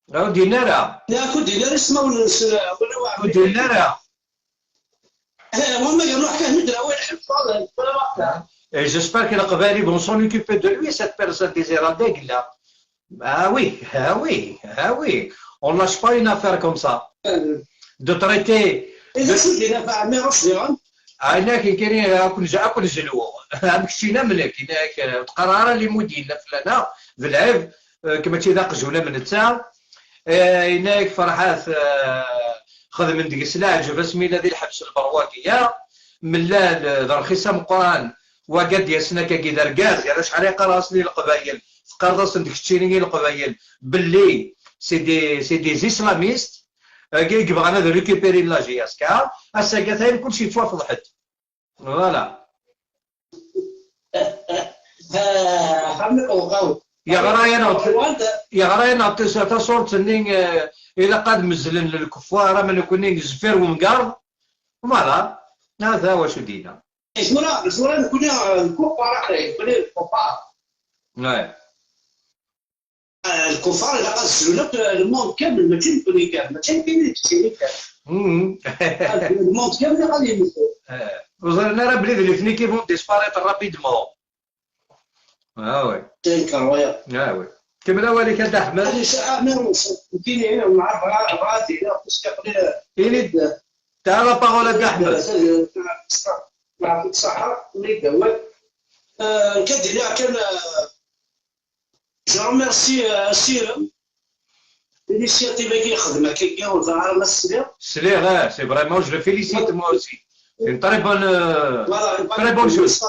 Speaker 1: لا دينارا
Speaker 3: لا كو دينار اسمه ولا
Speaker 1: دينارا
Speaker 3: هما يروح كان ندرا وين حفظ.
Speaker 1: Et j'espère que les Qbali vont s'en occuper de lui, cette personne désirable là. Ah oui, ah oui, ah oui. On ne lâche pas une affaire comme ça. De traiter. أنا كي كاين أكل جلو مكشينا ملك هناك تقرر لي مدير فلانة في العيب كما تيذا قجولة من التا هناك فرحات خذ من ديك السلاح جبس ميلا ذي الحبس البرواكية ملال رخيصة مقران وقد يسنا كي دار غاز يعني شحال يقرا لي القبايل تقرص ديك الشيريني القبايل باللي c'est des islamistes كي بغانا récupérer la JSK اسا كلشي توافضحت voilà. يا غرايا نعطي تصورت اني الى قاد مزلن للكفاره من يكون زفير ومقار voilà هذا هو شو دينا.
Speaker 3: صورة صورة نكون الكفار نكون الكفار.
Speaker 1: نعم.
Speaker 3: الكفار إلا قزلوا ال monde كامل ماشي نكون كامل ماشي كاين اللي كامل. ال monde كامل غادي يموتوا.
Speaker 1: وزرنا راه بلي les ethnies qui vont disparaître rapidement. ah oui.
Speaker 3: incroyable.
Speaker 1: ah oui. كمل والك انت احمد.
Speaker 3: كاين نعرف غادي
Speaker 1: إلي تعال la parole احمد.
Speaker 3: يعطيك الصحة وليد دوال كدير كان je remercie سيرم l'initiative كي يخدم كي وظهر ما السليغ
Speaker 1: السليغ c'est vraiment je félicite moi aussi c'est très bonne très bonne chose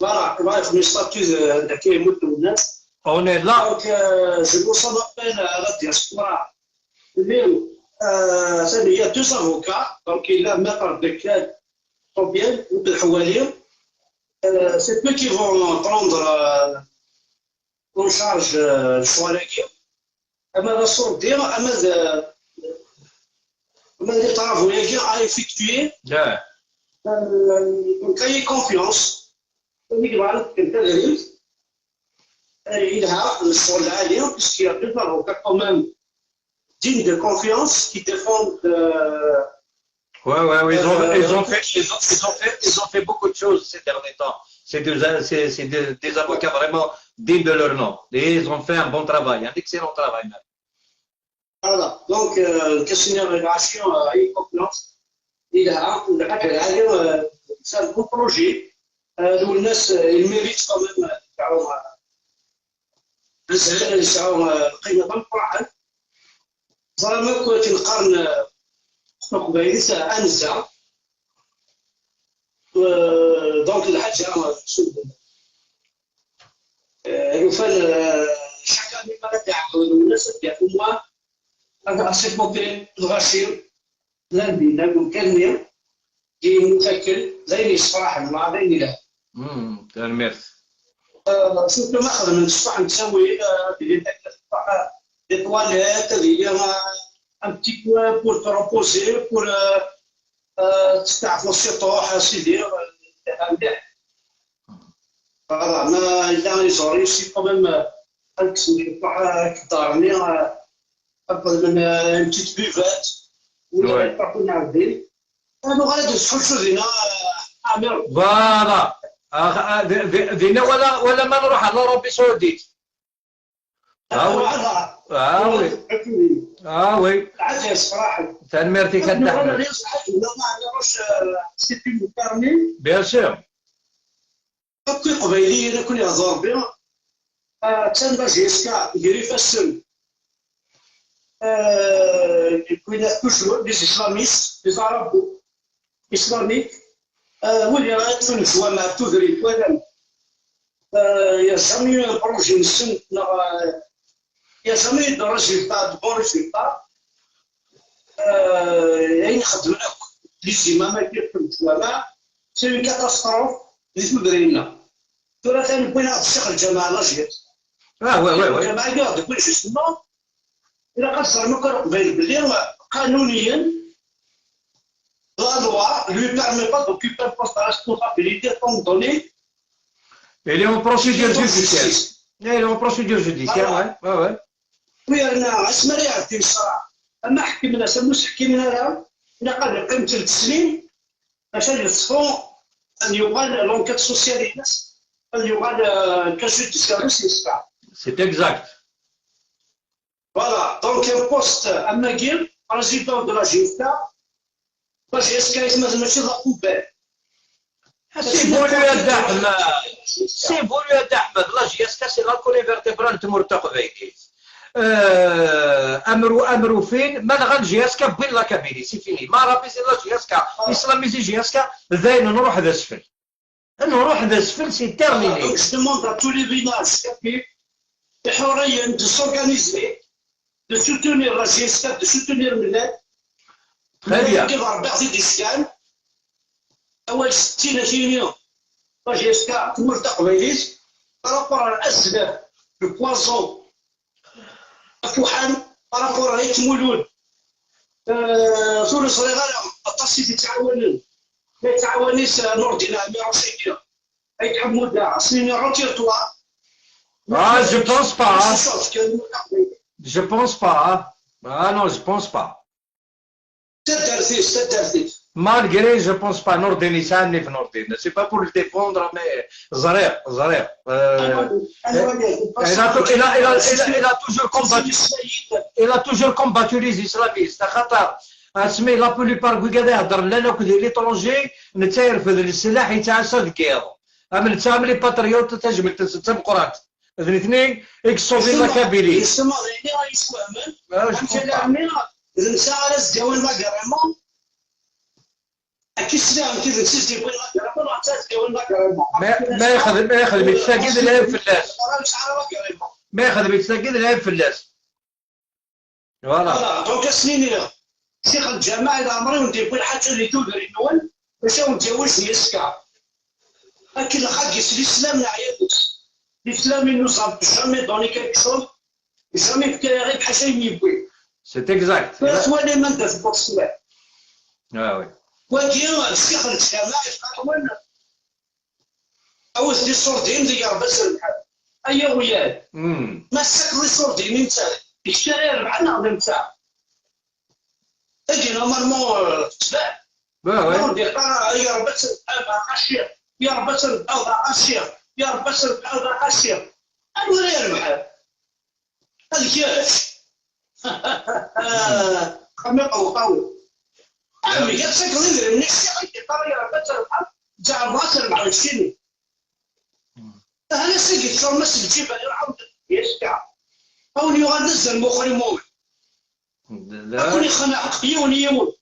Speaker 3: voilà voilà يخدم statut كيموتوا الناس
Speaker 1: on est là
Speaker 3: donc je lance un appel à la diaspora اليوم ثاني هي deux avocats donc الى maître دكال bien بالحوالي c'est eux qui vont prendre en charge الشوالكي اما لا صور ديال اما اما les travaux ياكي à effectuer
Speaker 1: لا
Speaker 3: donc ayez confiance اللي كبار كنت غريب يلها الشغل العالي parce que deux avocats quand même dignes de confiance qui défendent.
Speaker 1: Ouais, ouais, ouais, ils ont fait beaucoup de choses ces derniers temps. C'est des avocats vraiment dignes de leur nom. Et ils ont fait un bon travail, un excellent travail même.
Speaker 5: Voilà, donc question relation et confiance. Il a c'est un beau projet. الناس ils méritent quand même تاعهم قيمة القرآن. زعما كنت نقارن قبيلة أنزا. donc الحاجة رفال chaque année ما تاع الناس تاع moi اسيبوتي الغشير لا لا كلمة كي متاكل زين يصفح مع زين لا
Speaker 1: تنميرت
Speaker 5: شوف ما خدم من الصباح نسوي des toilettes هي un petit coin pour te reposer pour تستعفو السطوح سيدي مليح. voilà ما الا ils ont réussi quand même كدارني افضل من une petite buvette ولا يطرحوا عندي هادو غادي تدخل دينا عامر.
Speaker 1: voilà دينا ولا ما نروح على l'Arabie saoudite. ah oui ah oui ah oui
Speaker 5: عاد صراحة
Speaker 1: تنميرتي كدحمل bien sûr.
Speaker 5: كي قبيلي كون يهضر بها تان la JSK يجري فاسن كاين toujours des islamistes des arabo-islamiques ولي غادي الجوامع تدري ولا y a jamais un projet نسن y a jamais de résultat de bons résultats. يعني خدمنا les imams في الجوامع c'est une catastrophe اللي تدرينا. ترى ثاني بغينا الشيخ الجماعة la JSK
Speaker 1: اه oui oui oui
Speaker 5: الجماعة قاعد يقول justement إلا قد صار مكر قبيل باللي قانونيا la loi lui permet pas d'occuper un poste à responsabilité étant donné.
Speaker 1: Il est en procédure judiciaire. Il est en procédure judiciaire, ouais. Ouais, ouais.
Speaker 5: oui انا اسمع لي عرفتي الصراحة اما حكمنا سموس حكمنا راه إلا قال قيمة 3 سنين عشان يصفوا ان يقال l'enquête sociale الناس ان يقال casier judiciaire يصفى.
Speaker 1: C'est exact.
Speaker 5: Voilà, donc un poste أماكين président de la JSK, la JSK ماشي la poubelle.
Speaker 1: c'est voulu يا احمد c'est voulu يا احمد la JSK c'est la colonne vertébrale تمور تقبيليت امرو امرو فين ما لغا JSK بين la Kabylie c'est fini ما arabisé la JSK islamisé JSK ذاين نروح ذا سفل نروح ذا سفل c'est terminé.
Speaker 5: Donc je demande à tous les villages الحرية de s'organiser, de soutenir la JSK, de soutenir Mellat.
Speaker 1: Très bien.
Speaker 5: كيف ربع في ديسكان اول 60 يوم la JSK تمر تقبيليت par rapport الاسباب le poison فوحان par rapport على مولود ثلث صغيرة الطاسي تتعاون ما يتعاونيش نور الدين عميروش اي حمودة سيني retire-toi.
Speaker 1: Ah, je pense pas. Je pense pas. Ah non, je pense pas.
Speaker 5: تدرتيش تدرتيش.
Speaker 1: Malgré, je pense pas. Nordin يساعدني في Nordin. C'est pas pour le défendre, mais زريق زريق. Il a toujours combattu. Il a toujours combattu les islamistes. خاطر اسمي la plupart كي قاعد يهضر لا كذي l'étranger نتا يرفد السلاح يتعسى الكيض. اما نتا les patriotes تجمل تمقرات. الاثنين اكسوفي la Kabylie.
Speaker 5: يسمى يعني يسوى نسا على زداوين l'agrément كي كيف نسيت يبغي l'agrément
Speaker 1: ما يخدم ما يخدم يتساقي العيب فلاس ما يخدم يتساقي العيب فلاس voilà.
Speaker 5: donc سنين شيخ الجامعة الى عمري وندير الحاجة اللي تودري نول باش نتزوج يسكا لكن خاكي الاسلام نعيط الاسلام nous a jamais donné quelque chose, jamais غير بحاجة يبغي.
Speaker 1: c'est exact.
Speaker 5: ثواني ما ندير في السواء.
Speaker 1: اه oui.
Speaker 5: ولكن الشيخ الجامع يقول أوز دي صوردين دي بس الحال أي وياه ما ساك لي صوردين انت الشارع ربعة ناخذ انت تجي normalement تبع
Speaker 1: oui
Speaker 5: ندير يا ربي الشيخ. يا رب تربح الشيخ، يا رب تربح الشيخ. انا ولا يربح الكاش خمي قوي أمي يتسكر من الشيخ يا رب تربح جعل تربح الشيء. هذا سيدي شو مس الجبل يعاود يسكع أو يغنزل مخرمون. أكون خناق يون يون.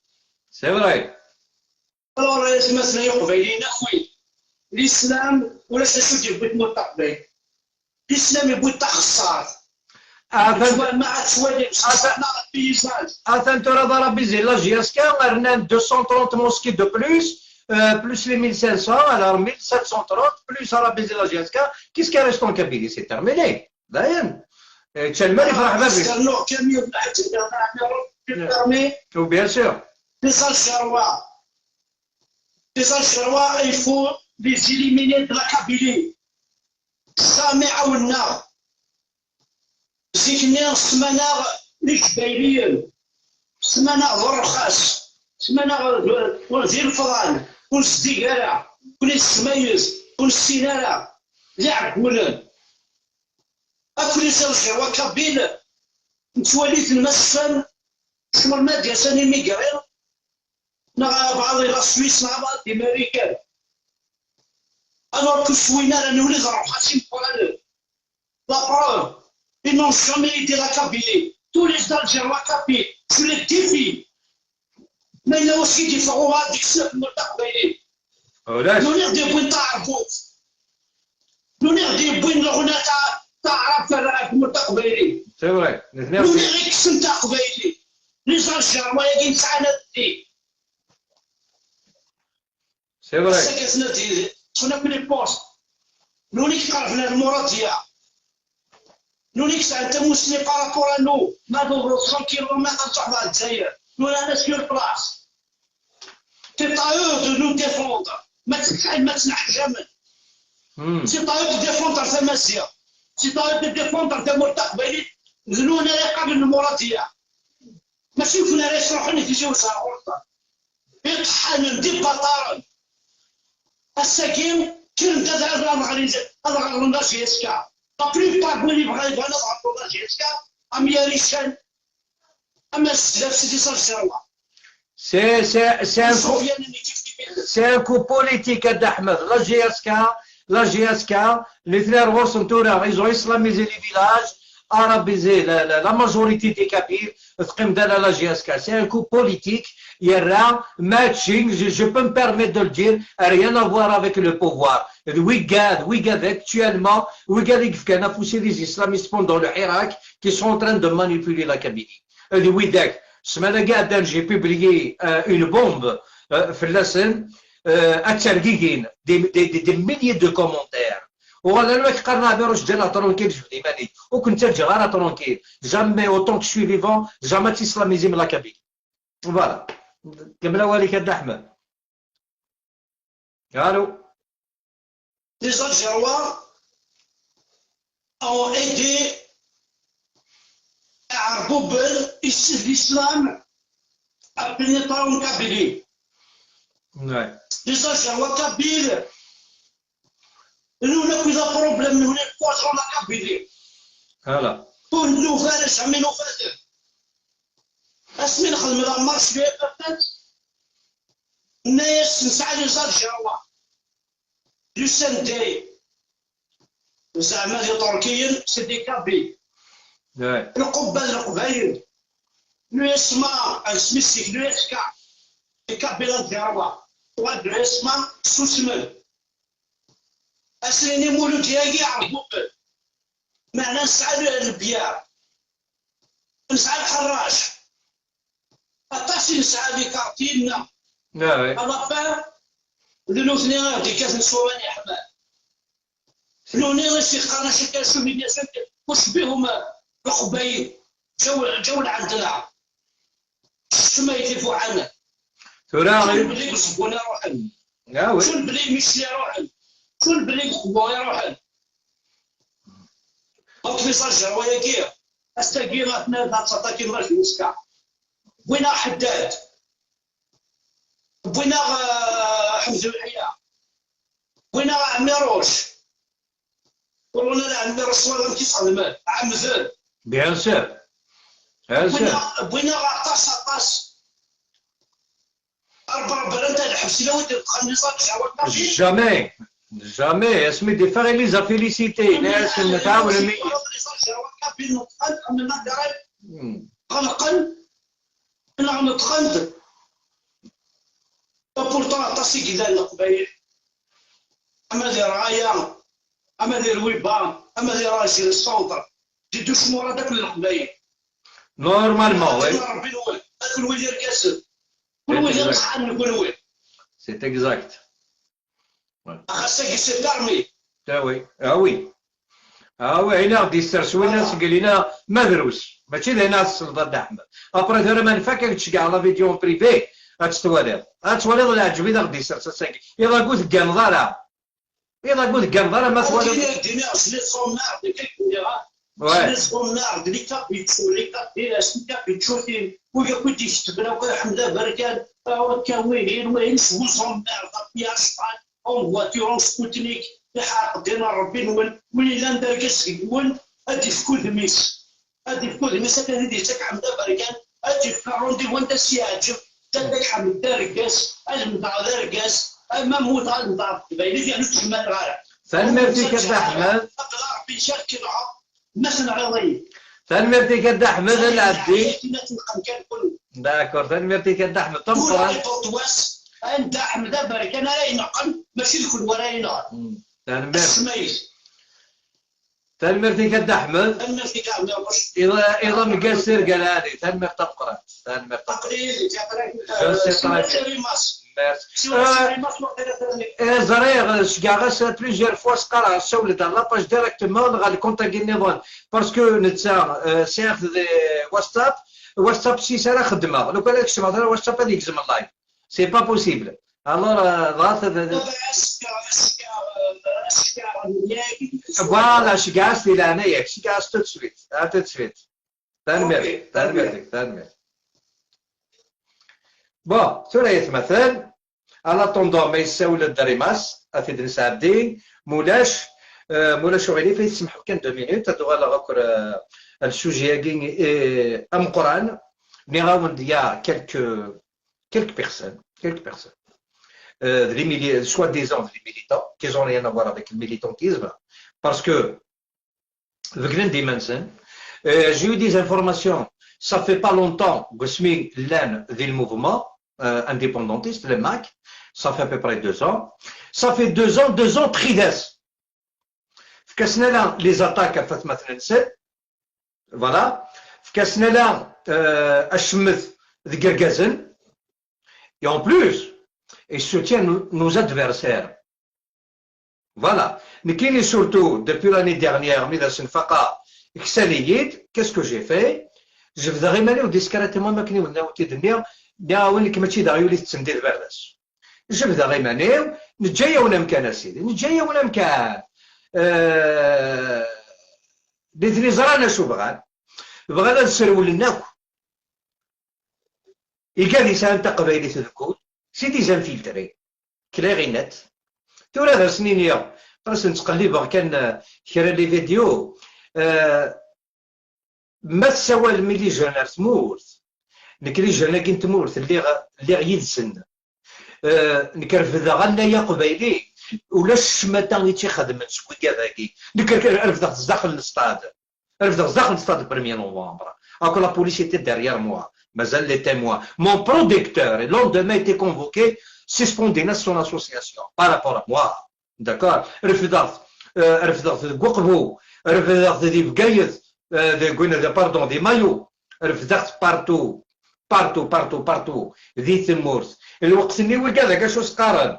Speaker 1: c'est vrai.
Speaker 5: Alors مثلا يقبلين أخوي الإسلام ولا شو يبغي متقبل. الإسلام يبغي تخسر. ما تسوالي
Speaker 1: أثن ترى ضرب la JSK رنان 230 mosquées de plus. Plus les 1500, alors 1730, plus arabisé la JSK, qu'est-ce qui reste en Kabylie? C'est terminé. D'ailleurs, bien sûr.
Speaker 5: Les Algérois, il faut les éliminer de la Kabylie. Jamais عاونا. زيكني السمانة الجبايليين، السمانة الرخاص، السمانة وزير الفضان، كل السديقارة، كل السمايز، كل السينارة، لعب ولاد. أكل الجزائر كابيل نتواليت المسفن شمر ما ديال ساني ميغري نغا بعض لا سويس نغا بعض الأمريكان. Alors que سوينا راه نولي الرخاص La preuve, ils n'ont jamais aidé la Kabylie. Tous les Algérois kabyles, je les défie. Mais il y a aussi des forwards qui sont متقبلين. نولي دي بوين تاع عرفوت. نولي دي بوين الغنى تاع عرف المتقبلين.
Speaker 1: c'est vrai.
Speaker 5: نولي غير كسم تاع قبايلي. les Algérois ياكي نسعى دي.
Speaker 1: c'est vrai.
Speaker 5: ساكتنا دي شفنا في les postes. نولي كيقرفنا المرادية. نولي كسع انت مسلم par rapport à nous ما دورو 100 كيلومتر تروح للجزائر. نولي انا sur place. C'est à eux de nous défendre. ما تسعد ما تسنح jamais. C'est à eux de défendre ثماسيا. C'est à eux de défendre تمور تقبلي. نزلونا قبل المرادية. ماشي كنا يشرحوني في جوز غلطة. يطحن دي بطارن. الساكن كل هذا غادي JSK. La plupart من اللي بغا يبغى نضغطوا la JSK ام يا ريشان اما السلاف سيدي صار.
Speaker 1: C'est un coup politique d'Ahmed. La JSK, les frères Rossentoura, ils ont islamisé les villages, arabisé la majorité des Kabyles, la JSK. C'est un coup politique. Il y a matching, je peux me permettre de le dire, rien à voir avec le pouvoir. Ouigad actuellement, Ouigad qui les islamistes pendant le Irak qui sont en train de manipuler la Kabylie. Ouigad. السمانة قاعدة j'ai publié une bombe في اللسن اترقيقين des milliers de commentaires وغالا ما كقرنا بيروش ديالها tranquille جبدي ماني وكنت غير tranquille jamais autant que je suis vivant jamais t'islamiser من la Kabylie. Voilà كمل والك يا احمد. الو.
Speaker 5: Les Algérois ont aidé عربوبل l'islam a pénétré en Kabylie. Les Algérois kabyles, nous n'avons pas de problème, nous sommes poisson la Kabylie.
Speaker 1: Voilà.
Speaker 5: Pour nous faire, jamais nous faire. أسمي نخدم la marche في بابات الناس نسعى les Algérois. Du سندي زعما ديال تركيا c'est des Kabyles. القبة القبايل l'USMA سميتك l'USK Kabyles algérois وهاد l'USMA سوسمن أسريني مولود ياكي عرفوك معنا نسعى البيار نسعى الحراش أطاسي نسعى les quartiers نا à la fin لنوثني غادي كاس نصوراني حماد لوني غير شي قرا شي كاسو واش بيهم القبايل جاو لعندنا السما يتلفوا عنا شكون بلي بزبونا روحن شكون بلي ميسي روحن شكون بلي قبوي روحن donc les Algérois ياكي استاكي غاتنا تاتاكي la JSK بغينا حداد بغينا حمزة الحياة وين عميروش ورونا لا عميروش ولا كيصدم عم زاد
Speaker 1: bien sûr bien sûr
Speaker 5: بغينا عطاس عطاس أربع بلان تاع الحبس لا ودي تخلي
Speaker 1: jamais jamais اسمي دي فار les a félicités ناس نتعاون
Speaker 5: غنقل نتخند pourtant عطاسي كذا القبايل اما ديال رايا اما ديال ويبا اما ديال راجل ال centre دي دوش مورا داك القبايل
Speaker 1: normalement oui
Speaker 5: ربي الاول هذاك الولي الكاسب كل وين طحن كل وين
Speaker 1: c'est exact
Speaker 5: خاصك c'est armé
Speaker 1: ah oui ah oui ah oui هنا غادي يسترسوا الناس قال لنا مدروس ماشي لهنا السلطه احمد après ثورة ما نفاك تشكع la vidéo privé غتتواليض غتواليض العجب اذا غادي يسترس ساكي اذا قلت كان ضرا اذا قلت كان ضرا ما تواليض
Speaker 5: Ouais.
Speaker 1: ثانميرتي احمد ثانميرتي كد احمد العبدي d'accord ثانميرتي كد احمد تمقران
Speaker 5: انت احمد برك انا لا ينقل ماشي الكل ولا ينقل
Speaker 1: ثانميرتي ثانميرتي كد احمد
Speaker 5: ثانميرتي كد
Speaker 1: اذا اذا مقصر قال هذه ثانميرت تمقران ثانميرت زريغ شكاغاس plusieurs fois سقرا سولد la page directement غادي contacter النظام parce que نتا سيرت واتساب واتساب سي سارة خدمه لو كان كتب مثلا واتساب هذيك يكزم ال live c'est pas possible alors ضغط voilà شكاس لي لهنايا شكاس tout de suite tout de suite تنمير تنمير تنمير bon ثلاث مثلا en attendant ما يساول الدريماس افيد نسعدي مولاش مولاش وغيري فيسمحوا كان deux minutes تدوغ غاكر ال sujet كي ام قران ني غاون ديا quelques personnes quelques personnes les soi-disant les militants qui ont rien à voir avec le militantisme parce que Vglen Manson j'ai eu des informations ça fait pas longtemps que سمي لان دي ال mouvement indépendantiste, le MAC, ça fait à peu près 2 ans. Ça fait 2 ans, 2 ans, Trides. Fkasnela, les attaques à Fatma 37, voilà. Fkasnela, Ashmeth de Gergazen. Et en plus, ils soutiennent nos adversaires. Voilà. Mais surtout, depuis l'année dernière, qu'est-ce que j'ai fait? Je voudrais m'aller discrètement, يا ولك ماشي داغي وليت تسندي البرداس جبد غير مانيو نتجايا ولا مكان اسيدي نتجايا ولا مكان ديتني زرانا شو بغان بغانا نسرول لنا إيكا لسان تقبايلي تذكول c'est des infiltrés clair et net تورا ذا سنين يا خلاص نتقلب كان كرا les vidéos ما تسوى ملي جانا تمورت نكري جانا كي تمورت اللي غيدسن نكرفذ غانا يا قبايلي ولا الشماتة اللي تيخدم سوي كذاكي نكرفذ داخل الستاد رفض داخل ال stade 1 novembre اكو la police était derrière moi مازال les témoins mon producteur lendemain était convoqué suspendu son association par rapport à moi d'accord رفضت رفضت قوقبو رفضت دي بقايد دي قلنا pardon دي مايو رفضت partout partout partout partout ذي ثمورت الوقت اللي ولد هذاك اش سقارن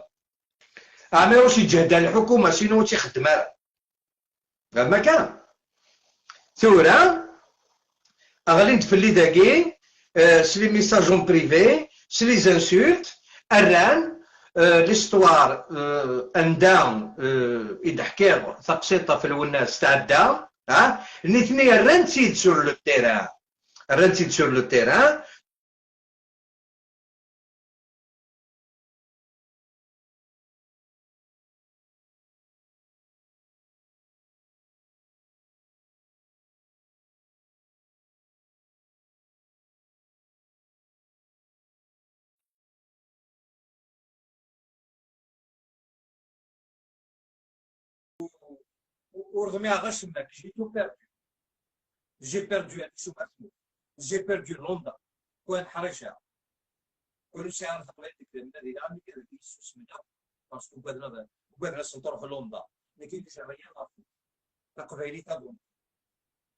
Speaker 1: عمي واش يجهد على الحكومه sinon تيخدم ما كان ثورة أغلين تفلي داكي c'est les messages en privé c'est les insultes الران l'histoire انداون يضحكي تقسيطة في الوناس تعدى ها الاثنين رانتيد sur le terrain رانتيد sur le terrain. ورغمي غشمك j'ai tout perdu. J'ai perdu j'ai perdu l'ONDA كون حرشة كل شيء عارف قبل النادي العام كذا كيسوس منها parce que قادنا قادنا تروح l'ONDA ما كاينش rien à foutre. تقبايلي تابون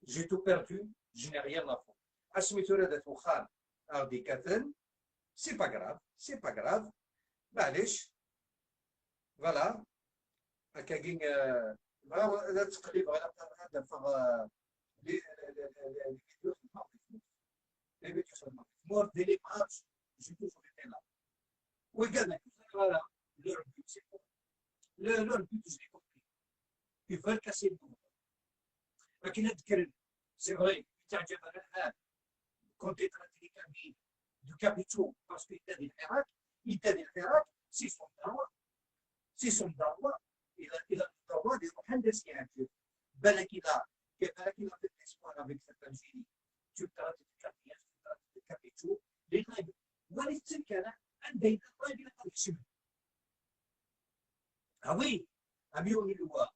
Speaker 1: j'ai tout perdu, je n'ai rien à foutre. اسميتو راه وخان غادي كاتن c'est pas grave, c'est pas grave, معليش. Voilà هكا كاين هذا التقليب غير هذا فغ les vidéos, les vidéos مور دي les matchs, j'ai toujours été là. وقال لك voilà, leur but, c'est quoi leur but? J'ai compris, ils veulent casser le monde. لكن نذكر c'est vrai تعجب الان quand traite les Kabyles de capitaux parce que يدادي الحراك يدادي الحراك, c'est son droit, c'est son droit, il a le droit de يروح عند سي بالك الى بالك il a fait l'espoir avec cette Algérie. Tu traites de capitaux, tu traites de capitaux les live ولكن كان عندنا اللايف الى قد. Ah oui, اميون الوا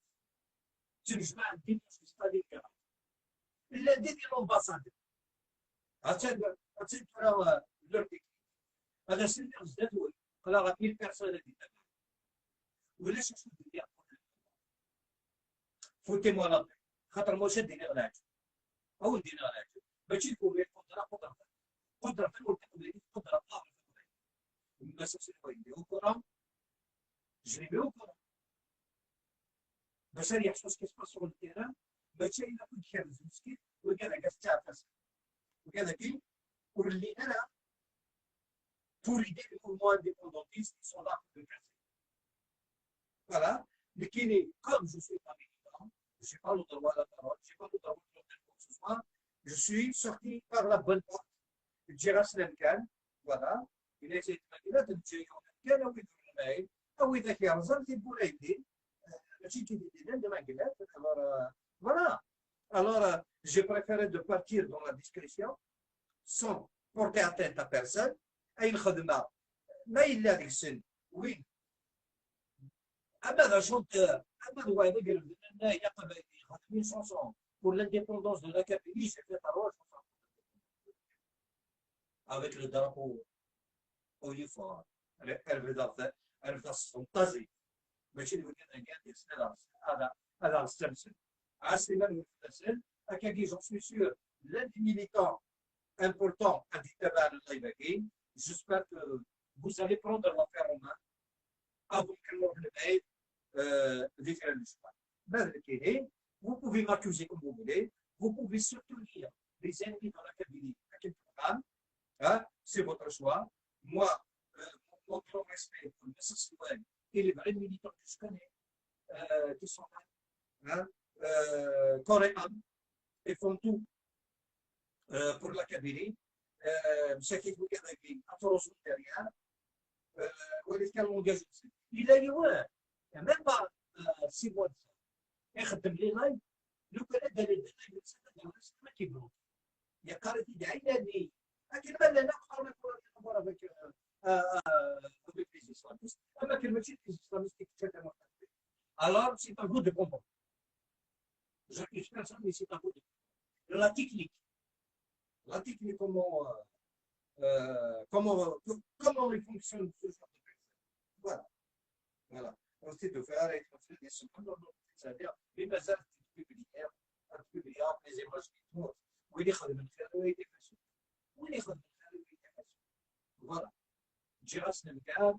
Speaker 1: تنجمع الدين في ستالينغراد لا دير l'ambassade عشان عشان ترى leur technique هذا سن زداد قال 1000 personnes هذه ولا شو دير foutez-moi la خاطر ماشي ديري غلاج او ندير غلاج ماشي يكون قدره قدره قدره في القبائل قدره طاغيه في القبائل ما سي au courant, je les mets au courant باش يحسوا ce qui se passe sur le terrain. ماشي الا كنت كارز مسكين وكذا كاع وكذا كي واللي انا pour aider le mouvement indépendantiste, ils sont là pour le casser. Voilà. Mais qui est, comme je suis pas militant, je n'ai pas le droit à la parole, je n'ai pas le droit de dire quoi que ce soit, je suis sorti par la bonne porte. جيراسنا كان voilà إلا سيد مدينة تجي كان أو يدور المايل أو إذا كيرزم تيبولا يدين ماشي كيدير ما قالت. Alors voilà, alors j'ai préféré de partir dans la discrétion sans porter atteinte à personne. اي الخدمه ما الا ديك السن وين اما ذا chanteur اما ذا واحد قال لنا يا قبائل خدمين chanson pour l'indépendance de la Kabylie. J'ai fait parole avec le drapeau uniforme عرفت فانتازي ماشي اللي كان قاعد هذا هذا السمسم عسلنا هكا. J'en suis sûr, l'un des militants importants à تبع اللايف. J'espère que vous allez prendre l'affaire en main avant que نروح لبعيد ذيك المشوار. ماذا كاين. Vous pouvez m'accuser comme vous voulez, vous pouvez soutenir les ennemis dans la Kabylie à quel programme, hein, c'est votre choix. Moi, mon grand respect pour M. Et les vrais militants que je connais, qui sont là, hein, corps et âme, et font tout pour la Kabylie. مساكين وكذا افرز derrière ولكن كان l'engagement il a eu même pas 6 mois يخدم les lives لو كان دار les lives ما كيبرو يا قارتي دعي لاني لكن ما لا نقدر نكون avec les islamistes. اما كان ماشي les islamistes كيتكلموا. Alors c'est à vous de comprendre. J'accuse personne, mais c'est à vous de comprendre. La technique. La technique, comment il fonctionne ce genre de personnes. Voilà. Voilà. On sait de faire et c'est-à-dire, mais مازال publier publier les images qui tournent. وين يخدم الخير ويتفاسد وين يخدم الخير ويتفاسد. Voilà. جراسنا مكان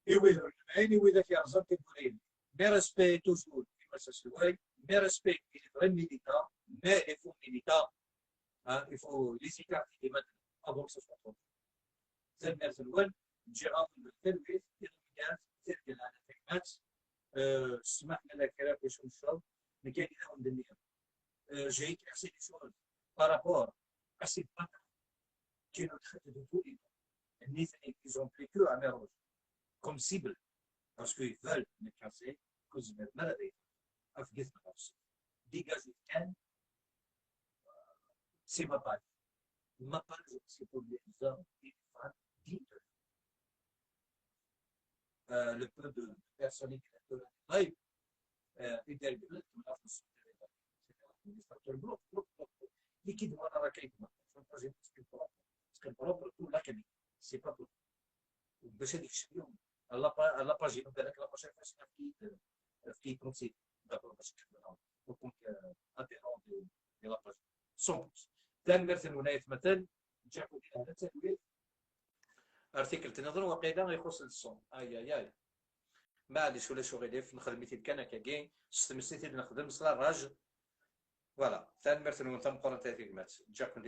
Speaker 1: إيوي عيني وإذا في أرزاق تقولين mes respects toujours كيما سلواي, mes respects les vrais militants, mais les faux militants, hein, il faut les écarter maintenant avant que ce soit trop tard. زاد الأول جيران التلويث إذا ترجع على تكمات سمحنا لك كلام باش نشرب ما كاين إذا عندنا. J'ai éclairci les choses par rapport à ces bâtards qui nous traitent de tous les noms. Ils ont pris que Amirouche comme cible parce qu'ils veulent me casser. Cause maladie. Dégagez كان c'est ma page. Ma page, c'est pour les hommes et les femmes dignes. Le peu de personnes qui live. يدير bloc bloc bloc liquide وانا راه كاين propre pour la Kabylie, c'est pas pour باش هذيك الشيء la page بالك la page فاش في كونسي d'accord باش donc adhérent de la page 100%. تنمرت ولاية مثلا جاكو ديال article تنظر وقيلا يخص ال son اي اي اي معليش ولا شو غيليف نخدم كان هكا ستمسيتي نخدم سلا راج voilà. تنمرت نون تمقرن تاع جاكو.